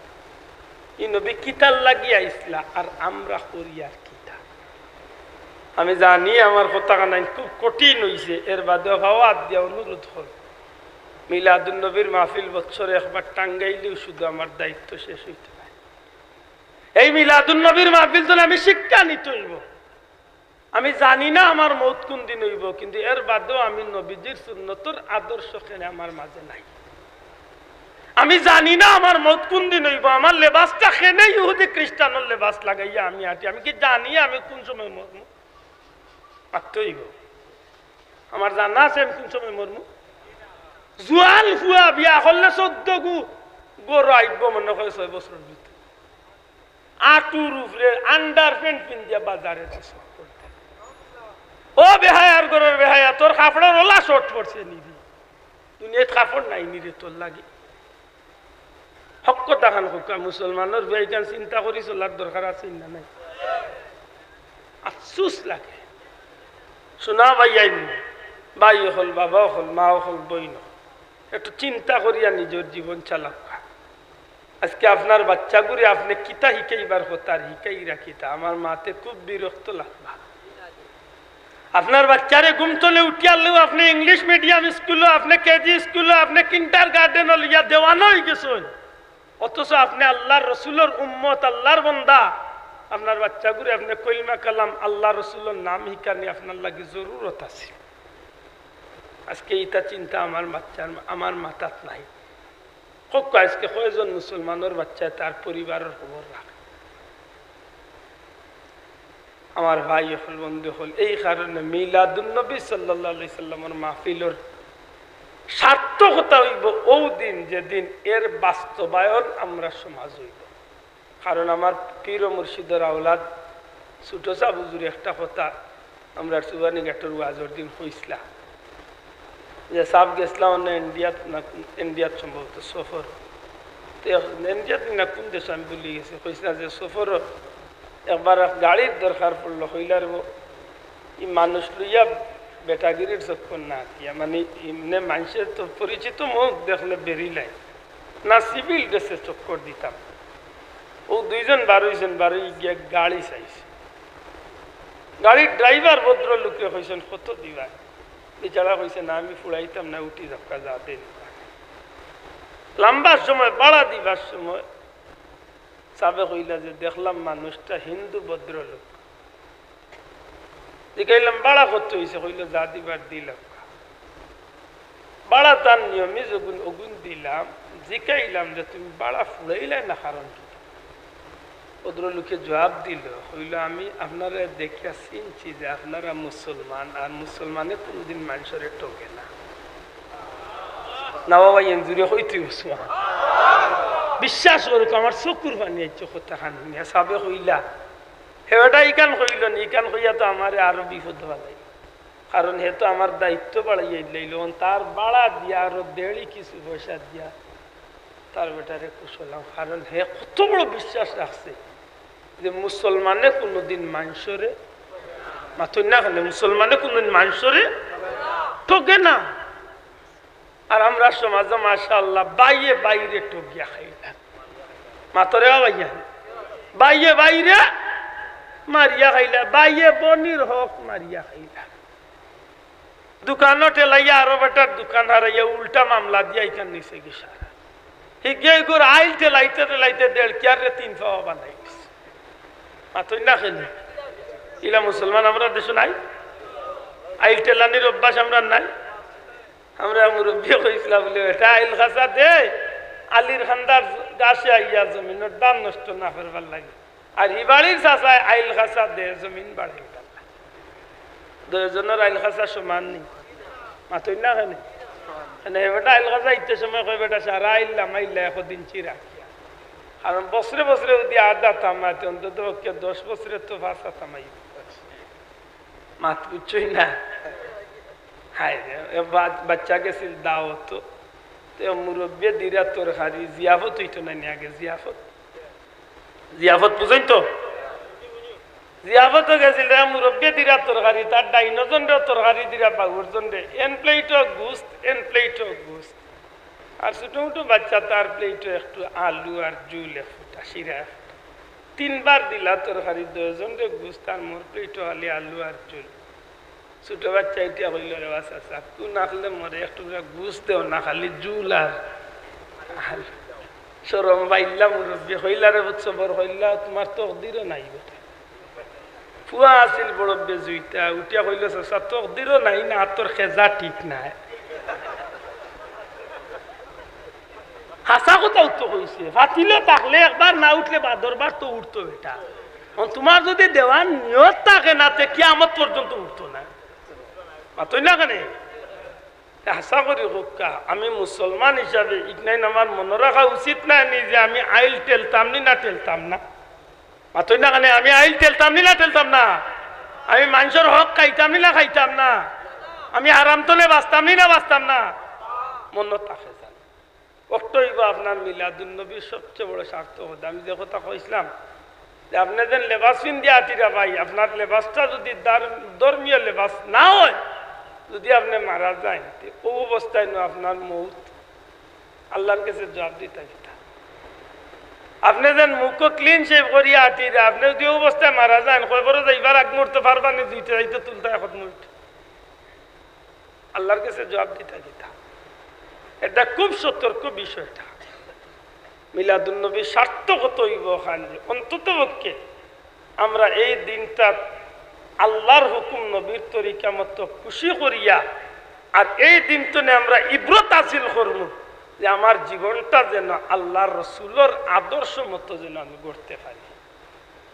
ই নবী কিতার লাগি আইছলা, আর আমরা করিয়ার কিতা? আমি জানি আমার কথাখানাইন খুব কঠিন অইছে, এর বাদেও পাও আত দিয়া অনুরোধ করমু, মিলাদুন নবীর মাহফিল বছরে একবার টাঙ্গাইলেও শুধু আমার দায়িত্ব শেষ অইতো নায়। এই মিলাদুন নবীর মাহফিল তনে আমি শিক্ষা নিতে অইবো। আমি জানি না আমার মউত কুন দিন অইবো, কিন্তু এর বাদেও আমি নবীজির সুন্নতর আদর্শ কেনে আমার মাঝে নাই। আমি জানি না আমার মউত কুন দিন অইবো, আমার লেবাসটা কেনে ইহুদি খ্রিস্টানর লেবাস লাগাইয়া আমি আটি। আমি কি জানি আমি কুন সময় মরমু? মাততে অইবো। আমার জানা আছে আমি কুন সময় মরমু? জুয়ান ফুয়া বিয়া করলে চৌদ্দ গু গরু আইবো মনে কয় ছয় বছরর ভিতরে। আটুর উপরে underpant পিন্দিয়া বাজারে যাইছে। ও বেহায়ার ঘরর বেহায়া, তোর কাপড়র ওলা short পড়ছে নি রে? দুনিয়াত কাপড় নাই নি রে তোর লাগি? হক কথাখান কউক্কা, মুসলমানর ফুয়া, ইখান চিন্তা করি চলার দরকার আছে না নাই? আফসুস লাগে। সোনা ভাইয়াইন, ভাই অকল, বাবা অকল, মা অকল, বইন অকল, একটু চিন্তা করিয়া নিজর জীবন চালাউক্কা। আজকে আপনার বাচ্চাগুরে আপনে কিতা হিকাইবার কথা আর হিকাইরা কিতা? আমার মাতে খুব বিরক্ত লাগবা। আপনার বাচ্চারে ঘুম তনে উঠিয়ার লগে আপনে English medium স্কুলো, আপনে কেজি স্কুলো, আপনে কিন্ডারগার্ডেনো লইয়া দেওয়ানা অইগেছইন। অথচ আপনে আল্লার রসুলর উম্মত, আল্লার বন্দা। আপনার বাচ্চাগুরে আপনে কলমা কালাম, আল্লার রসুলর নাম হিকানি আপনার লাগি জরুরত আছে। আজকে ইতা চিন্তা আমার বাচ্চার, আমার মাথাত নাই। কউক্কা আজকে কয়জন মুসলমানর বাচ্চায় তার পরিবারর খবর রাখে? আমার ভাই অকল, বন্ধু অকল, এই কারণে মিলাদুন নবী সাল্লাল্লাহু আলাইহি সাল্লামর মাহফিলর সার্থকতা অইবো অউ দিন, যেদিন এর বাস্তবায়ন আমরার সমাজো অইবো। কারণ আমার পীর ও মুর্শিদর আওলাদ ছোট সাব হুজুরে একটা কথা আমরার সুবানীঘাটর ওয়াজর দিন কইছলা যে সাব গেছলা অনো ইন্ডিয়াত না, ইন্ডিয়াত সম্ভবত সফর, তে ইন্ডিয়াত না কুন দেশো আমি ভুলি গেছি, কইছলা যে সফর একবার এক গাড়ির দরকার পড়লো, কইলা রে বা, ই মানুষ লইয়া বেটাগিরির চক্কর না দিয়া, মানে এমনে মানষে তো পরিচিত মুখ দেখলে বেরিলাই না, সিভিল ড্রেসে চক্কর দিতাম। অউ দুইজন বারইছইন, বারই গিয়া গাড়ি চাইছে। গাড়ির ড্রাইভার ভদ্রলোকরে কইছইন, "কত দিবা?" বেচারা কইছে, "না, আমি ফুড়াইতাম না, উঠি যাউক্কা, যা দেইন।" লম্বা সময়, ভাড়া দিবার সময় সাবে কইলা যে, "দেখলাম মানুষটা হিন্দু ভদ্রলোক, জিকাইলাম, "ভাড়া কত অইছে?" কইলো, "যা দিবার দিলাম।" ভাড়া তার নিয়মে যখন অগুন দিলাম, জিকাইলাম যে, "তুমি ভাড়া ফুরাইলায় না, কারণ কিতা?" ভদ্রলোকে জবাব দিল, কইলো, "আমি আপনারে দেখিয়া চিনছি যে আপনারা মুসলমান, আর মুসলমানে কোনোদিন মানষরে ঠগে না।" না বাবা, এন জুরে কইতে মুসলমান। বিশ্বাস করুক, আমার চকুর পানি আইছে কথা খান হুনিয়া। সাবে কইলা, হে বেটা ইখান কইলো নি, ইখান কইয়া তো আমারে আরো বিপদ ফালাইল। কারণ হে তো আমার দায়িত্ব বাড়াইয়া দিলাইল, অন তার ভাড়া দিয়া আরো দেড়ি কিছু পয়সা দিয়া তার বেটারে কুশলাম। কারণ হে কত বড় বিশ্বাস রাখছে যে মুসলমানে কোনোদিন মানষরে, মাতইন না কেনে, মুসলমানে কোনোদিন মানষরে ঠগে না। আর আমরার সমাজো মাশাআল্লাহ ভাইয়ে ভাইরে ঠগিয়া খাইলা। মাতরে বা ভাইয়া, ভাইয়ে ভাইরে মারিয়া খাইলা, ভাইয়ে বইনর হক মারিয়া খাইলা। দোকানো ঠেলাইয়া আরো বেটার দোকান হারাইয়া উল্টা মামলা দিয়া ইখান নিছে গি সারা। হিগে ইগুর আইল ঠেলাইতে ঠেলাইতে দেড় কিয়ার রে তিন পাওয়া বানাই দিছে। মাতইন না কেনে? ইলা মুসলমান আমরার দেশো নাই? আইল ঠেলানির অভ্যাস আমরার নাই? আমরার মুরব্বিয়ে কইছলা বুলে, "বেটা আইল খাসা দে, আলির খান্দার গাছে আইয়া জমিনর ধান নষ্ট না করবার লাগি।" আর হি বাড়ির চাচায় আইল খাসা দে, জমিন বাড়াইবার লাগি। দুইজনর আইল খাসা সমান নি? মাতইন না কেনে? কেনে হে বেটা আইল খাসা ইতে সময় কয়, "বেটা সারা আইল লামাইলা একদিন চিরা।" কারণ বছরে বছরে যদি আধা তামাইতে, অন্তত পক্ষে দশ বছরে তো পাঁচা তামাই। মাত বুঝছই না? হায় রে, এ বা-, বাচ্চা গেছিল দাওয়াতো। তে মুরব্বিয়ে দিরা তরকারি, জিয়াফত অইতো না নি আগে, জিয়াফত? জিয়াফত বুঝইন তো? জিয়াফতো গেছিল রে, মুরব্বিয়ে দিরা তরকারি, তার ডাইনো জনরে তরকারি দিরা বাউর জনরে, এন প্লেটো গুস্ত, এন প্লেটো গুস্ত। আর ছোট মোটো বাচ্চা তার প্লেটো একটু আলু আর জুল এক ফুটা, শিরা এক ফুটা। তিনবার দিলা তরকারি, দুইজনরে গুস্ত, আর মোর প্লেটো খালি আলু আর জুল। ছোট বাচ্চা ইটা কইলো, "রে বা চাচা, কুন আখলে মোরে এক টুকরা গুস্ত দেও না, খালি জুল আর আলু।" শরম পাইলা মুরব্বিয়ে, কইলা, "রে পুত, সবর কইলা, তুমার তকদিরো নাই বেটা।" ফুয়া আছিল বড় বেজুইতা, উঠিয়া কইলো, "চাচা, তকদিরও নাই না, তোর খেজা ঠিক নাই।" হাছা কথাউ তো কইছে, ফাতিলো থাকলে একবার না উঠলে বাদর বার তো উঠতো বেটা। অখন তুমার যদি দেওয়ার নিয়ত থাকে না, তে কিয়ামত পর্যন্ত উঠতো না। মাতইন না কেনে? তে হাছা করি কউক্কা, আমি মুসলমান হিসাবে ইখান আমার মনো রাখা উচিত নায় নি যে আমি আইল ঠেলতাম নি না ঠেলতাম না? মাতইন না কেনে? আমি আইল ঠেলতাম নি না ঠেলতাম না? আমি মানষর হক খাইতাম নি না খাইতাম না? আমি হারাম তনে বাঁচতাম নি না বাঁচতাম না? মনো থাকে জানি। অকটা অইবো আপনার মিলাদুন নবীর সবচেয়ে বড় সার্থকতা। আমি যে কথা কইছলাম, যে আপনে যেন লেবাস পিন্দিয়া আটিরা ভাই, আপনার লেবাসটা যদি দার-, ধর্মীয় লেবাস না অয়, যদি আপনে মারা যাইন, তে অউ অবস্থায় নু আপনার মউত আল্লার গেছে জবাব দিতা কিতা? আপনে যেন মুখো clean shave করিয়া আটিরা, আপনে যদি অউ অবস্থায় মারা যাইন, কবরো যাইবার আগ মুহূর্তে পারবা নি দুইটা যাইতে তুলতা এক মুহূর্ত? আল্লার গেছে জবাব দিতা কিতা? এটা খুব সতর্ক বিষয় এটা। মিলাদুন নবীর সার্থকতা অইবো অখান যে অন্তত পক্ষে আমরা এই দিনটাত আল্লার হুকুম নবীর তরিকা মতো খুশি করিয়া, আর এই দিন তনে আমরা ইবরত হাসিল করমু যে আমার জীবনটা যেন আল্লার রসুলর আদর্শ মতো যেন আমি গড়তে পারি।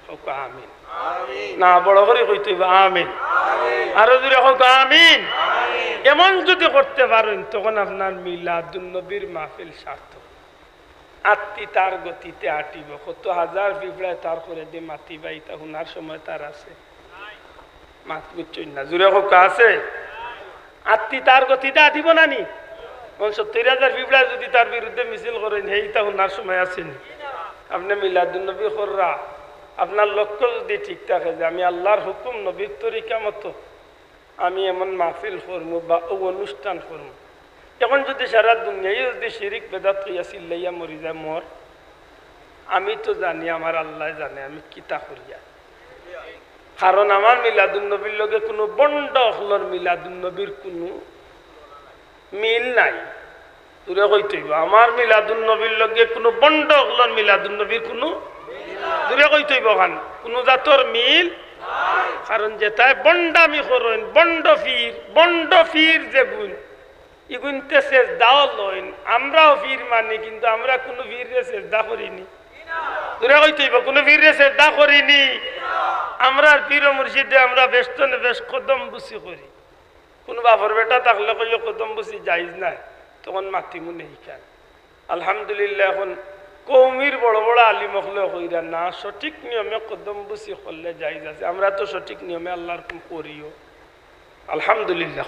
কউক্কা আমিন। আমিন। না, বড় করি কইতে অইবো আমিন। আমিন। আরো জুরে কউক্কা আমিন। আমিন। এমন যদি করতে পারইন, তখন আপনার মিলাদুন নবীর মাহফিল সার্থক। আত্তি তার গতিতে আটিবো। কত হাজার পিঁপড়ায় তার করেদি মাতিবা, ইতা হুনার সময় তার আছে? মাত বুঝছইন না, জুরে কউক্কা আছে? আত্তি তার গতিতে আটিবো না নি? অখন সত্তইর হাজার পিঁপড়ায় যদি তার বিরুদ্ধে মিছিল করইন, হে ইতা হুনার সময় আছে নি? আপনে মিলাদুন নবী কররা, আপনার লক্ষ্য যদি ঠিক থাকে যে আমি আল্লার হুকুম নবীর তরিকা মতো আমি এমন মাহফিল করমু বা অউ অনুষ্ঠান করমু, অখন যদি সারা দুনিয়ায় যদি শিরিক বেদাত কইয়া চিল্লাইয়া মরি যায় মর, আমি তো জানি আমার আল্লায় জানে আমি কিতা করিয়ার। কারণ আমার মিলাদুন নবীর লগে কুনু ভন্ড অকলর মিলাদুন নবীর কুনু মিল নাই। জুরে কইতে অইবো, আমার মিলাদুন নবীর লগে কুনু ভন্ড অকলর মিলাদুন নবীর কুনু, জুরে কইতে অইবো অখান, কুনু জাতর মিল। কারণ যেতায় ভন্ডামি করইন, ভন্ড পীর, ভন্ড পীর যেগুন, ইগুনতে সেজদাও লইন। আমরাও পীর মানি, কিন্তু আমরা কুনু পীররে সেজদা করিনি। জুরে কইতে অইবো, কুনু পীররে সেজদা করিনি। আমরার পীর ও মুর্শিদে আমরা বেশতনে বেশ কদমবুসি করি। কুনু বাপর বেটা থাকলে কইও কদমবুসি জায়েজ নায়, তখন মাতিমু নে ইখান। আলহামদুলিল্লাহ, এখন কওমির বড় বড় আলিম অকলে কইরা না, সঠিক নিয়মে কদমবুসি করলে জায়েজ আছে। আমরা তো সঠিক নিয়মে আল্লাহর হুকুম করিও। আলহামদুলিল্লাহ।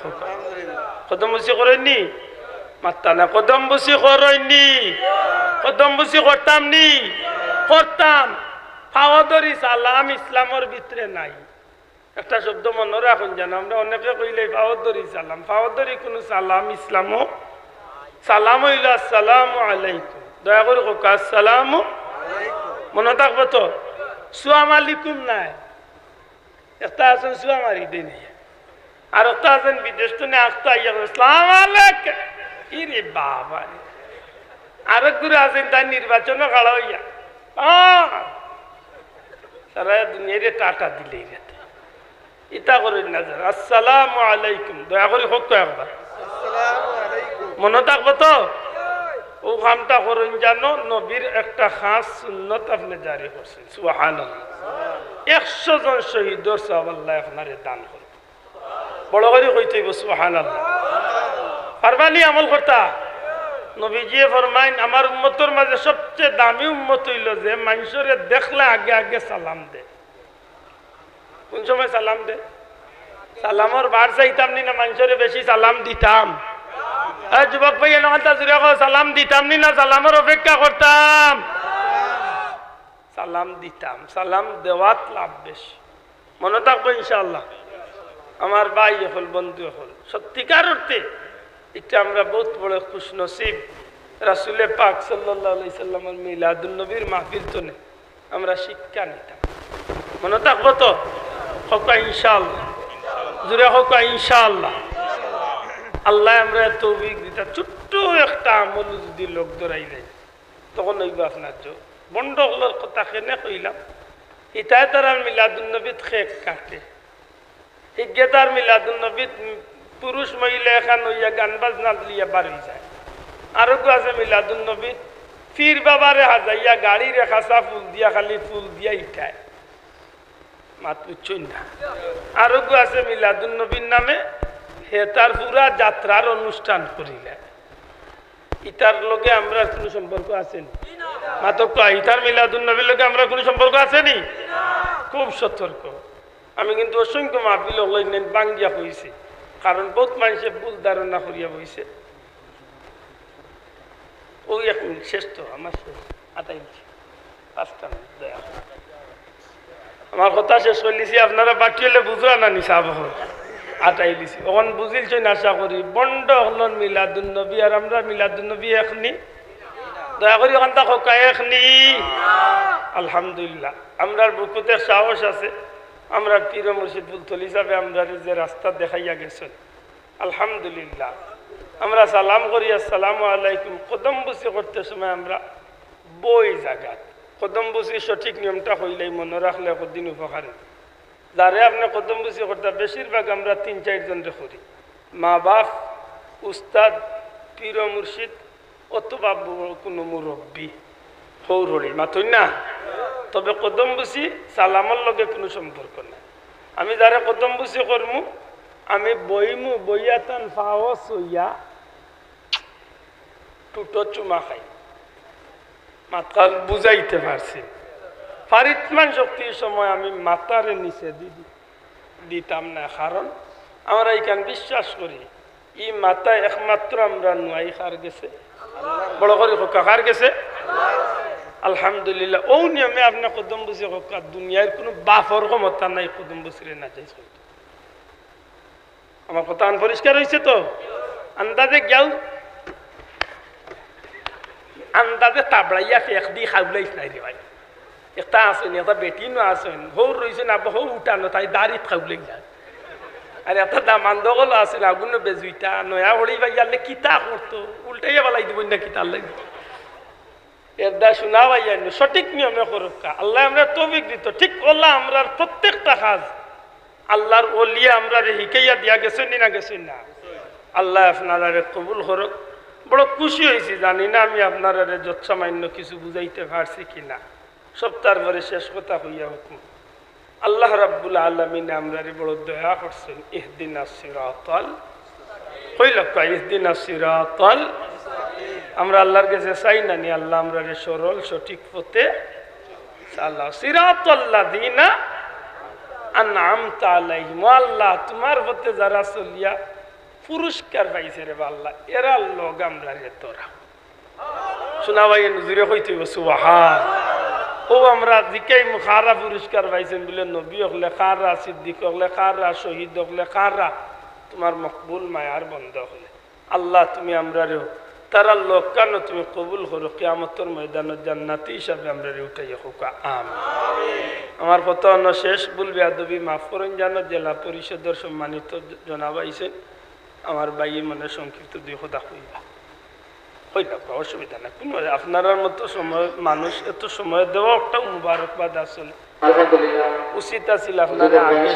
কদমবুসি করইননি? মাত্তা না, কদমবুসি করইননি? কদমবুসি করতাম নি? করতাম। পাও ধরি সালাম ইসলামর ভিতরে নাই। একটা শব্দ মনো রাখইন যেন, আমরা অনেকে কইলে পাও ধরি সালাম, পাও ধরি কুনু সালাম ইসলামো, সালাম অইলো আসসালামু আলাইকুম। দয়া করি কউক্কা, আসসালামু। মনো থাকবো তো? সুয়াম আলাইকুম নায়। একটা আছইন সুয়া মারি দেইন। আর একটা আছইন বিদেশ তনে আস্তা আইয়া কইন, "সালাম আলাইক।" ইরে বাবা রে। আরক গুরু আছইন, তাই নির্বাচনো খাড়া অইয়া, আহ, সারা দুনিয়ারে টাটা দিলে ইরে। ইতা করইন না যারা। আসসালামু আলাইকুম। দয়া করি কউক্কা একবার। আসসালামু আলাইকুম। মনো থাকবো তো? অউ কামটা করইন জানো, নবীর একটা খাস সুন্নত আপনে জারি করছইন। সুবহানাল্লাহ। একশো জন শহীদর সওয়াব আল্লায় আপনারে দান করবা। বড় করি কইতে অইবো সুবহানাল্লাহ। পারবানি আমল করতা? নবীজিয়ে ফরমাইন, "আমার উম্মতর মাঝে সবচেয়ে দামি উম্মত অইলো যে মানষরে দেখলে আগে আগে সালাম দে।" কুন সময় সালাম দে? সালামর বার চাইতাম নি না মানষরে বেশি সালাম দিতাম? এ যুবক ভাই, এনখানতা জুরে কও, সালাম দিতাম নি না সালামর অপেক্ষা করতাম? সালাম দিতাম, সালাম দেওয়াত লাভ বেশি। মনো থাকবো ইনশাআল্লাহ। আমার ভাই অকল, বন্ধু অকল, সত্যিকার অর্থে ইটা আমরা বউত বড় খুশনসিব। রাসুলে পাক সাল্লাল্লাহু আলাইহি সাল্লামর মিলাদুন নবীর মাহফিল তনে আমরা শিক্ষা নিতাম। মনো থাকবো তো? কউক্কা ইনশাআল্লাহ। জুরে কউক্কা ইনশাআল্লাহ। আল্লায় আমরারে তৌফিক দিতা। ছোট্ট একটা আমল যদি লগ ধরাইলে তখন অইবো আপনার জন্য। ভন্ড অকলর কথা কেনে কইলাম, ইতায় তারার মিলাদুন নবীত কেক কাটে, হিগে তার মিলাদুন নবীত পুরুষ মহিলা একখান অইয়া গান বাজনা লইয়া বারই যায়। আরোগু আছে মিলাদুন নবীত পীর বাবারে হাজাইয়া গাড়িরে খাসা ফুল দিয়া, খালি ফুল দিয়া ইটায়। মাত বুঝছইন না? আরোগু আছে মিলাদুন নবীর নামে হে তার পুরা যাত্রার অনুষ্ঠান করিলায়। ইতার লগে আমরার কুনু সম্পর্ক আছে নি? মাতউক্কা, ইতার মিলাদুন নবীর লগে আমরার কুনু সম্পর্ক আছে নি? খুব সতর্ক। আমি কিন্তু অসংখ্য মাহফিল অকল ইনাইন ভাঙ্গিয়া কইছি, কারণ বউত মানষে ভুল ধারণা করিয়া বইছে। অউ এক মিনিট, শেষ তো, আমার শেষ, আটাইলিছি, পাঁচটা মিনিট, দয়া করি। আমার কথা শেষ করিলিছি, আপনারা বাকি অইলে বুঝরা না নি সাব অকল? আটাইলিছি, অখন বুঝিলছইন আশা করি। ভন্ড অকলর মিলাদুন নবী আর আমরার মিলাদুন নবী এক নি? দয়া করি অখানতা কউক্কা, এক নি? আলহামদুলিল্লাহ, আমরার বুকুত এক সাহস আছে। আমরার পীর ও মুর্শিদ ফুলতলি সাবে আমরারে যে রাস্তা দেখাইয়া গেছইন, আলহামদুলিল্লাহ। আমরা সালাম করি, আসসালামু আলাইকুম। কদমবুসি করতে সময় আমরা বই জাগাত। কদমবুসির সঠিক নিয়মটা কইলাই, মনো রাখলে কতদিন উপকার অইবো। যারে আপনে কদমবুসি করতা, বেশিরভাগ আমরা তিন চাইর জনরে করি, মা বাপ, উস্তাদ, পীর ও মুর্শিদ, অথবা বড় কুনু মুরব্বি, হউর হড়ি, মাতইন না? তবে কদমবুসি সালামর লগে কুনু সম্পর্ক নাই। আমি যারে কদমবুসি করমু, আমি বইমু, বইয়া তান পাও ছইয়া টুটো চুমা খাই। মাতখান বুঝাইতে পারছি? পারিতমান শক্তির সময় আমি মাথারে নিচে দি দি-, দিতাম না, কারণ আমরা ইখান বিশ্বাস করি, ই মাথা একমাত্র আমরা নুয়াই কার গেছে? বড় করি কউক্কা, কার গেছে? আলহামদুলিল্লাহ। অউ নিয়মে আপনে কদমবুসি কউক্কা, দুনিয়ার কুনু বাপর ক্ষমতা নাই কদমবুসিরে নাজাইজ করতে। আমার কথাখান পরিষ্কার অইছে তো? আন্দাজে গিয়াউ, আন্দাজে তাবড়াইয়া ফেক দি খাউলাইস নায় রে ভাই। একটা আছইন, একটা বেটিনও আছইন, হউর রইছইন, আব্বা হউ উঠানো, তাই দাড়িত খাউলাই যায়। আর একটা দামান্দ অকল আছিল, আগুন বেজুইতা, নয়া হড়ি ভাই, ইয়ারলে কিতা করতো, উল্টাইয়া বালাই দিবইন না কিতার লাগি। এর দা শোনা ভাই, আইন সঠিক নিয়মে করুক্কা। আল্লায় আমরারে তৌফিক দিতো। ঠিক অলা আমরার প্রত্যেকটা কাজ আল্লার ওলিয়ে আমরারে হিকাইয়া দিয়া গেছইন নি না গেছইন না? আল্লায় আপনারারে কবুল করুক। বড় খুশি অইছি, জানি না আমি আপনারারে যৎসামান্য কিছু বুঝাইতে পারছি কি না। সবতার পরে শেষ কথা কইয়া হুকুম, আল্লাহ রাব্বুল আলামিন আমরারে বড় দয়া করছইন। ইহদিনাস সিরাতাল, কইলাউক্কা, ইহদিনাস সিরাতাল। আমরা আল্লার গেছে চাই না নি, আল্লাহ আমরারে সরল সঠিক পথে চালাও। সিরাতাল্লাযিনা আনআমতা আলাইহিম। ও আল্লাহ, তুমার পথে যারা চলিয়া পুরস্কার পাইছে রে বা আল্লাহ, এরার লগ আমরারে ধরাও। শোনা ভাই, জুরে কইতে অইবো সুবহান। ও আমরা জিকাইমু কারা পুরস্কার পাইছইন বুলে, নবী অকলে কারা, সিদ্দিক অকলে কারা, শহীদ অকলে কারা, তুমার মকবুল মায়ার বন্দা অকলে। আল্লাহ, তুমি আমরারেও তারার লগ খানো তুমি কবুল করো, কিয়ামতর ময়দানো জান্নাতি হিসাবে আমরারে উঠাইয়া কউক্কা, আমিন। আমার কথা অনো শেষ, ভুল বেয়াদবি মাফ করইন জানো, জেলা পরিষদর সম্মানিত জনাব আইছইন, আমার ভাইয়ে মনে সংক্ষিপ্ত দুই কথা কইবা। কইলাউক্কা, অসুবিধা নাই। কুনু, আপনারার মতো সময়, মানুষ এত সময় দেওয়া একটা মুবারকবাদ আসলে। আলহামদুলিল্লাহ। উচিত আছিল আপনারা আগে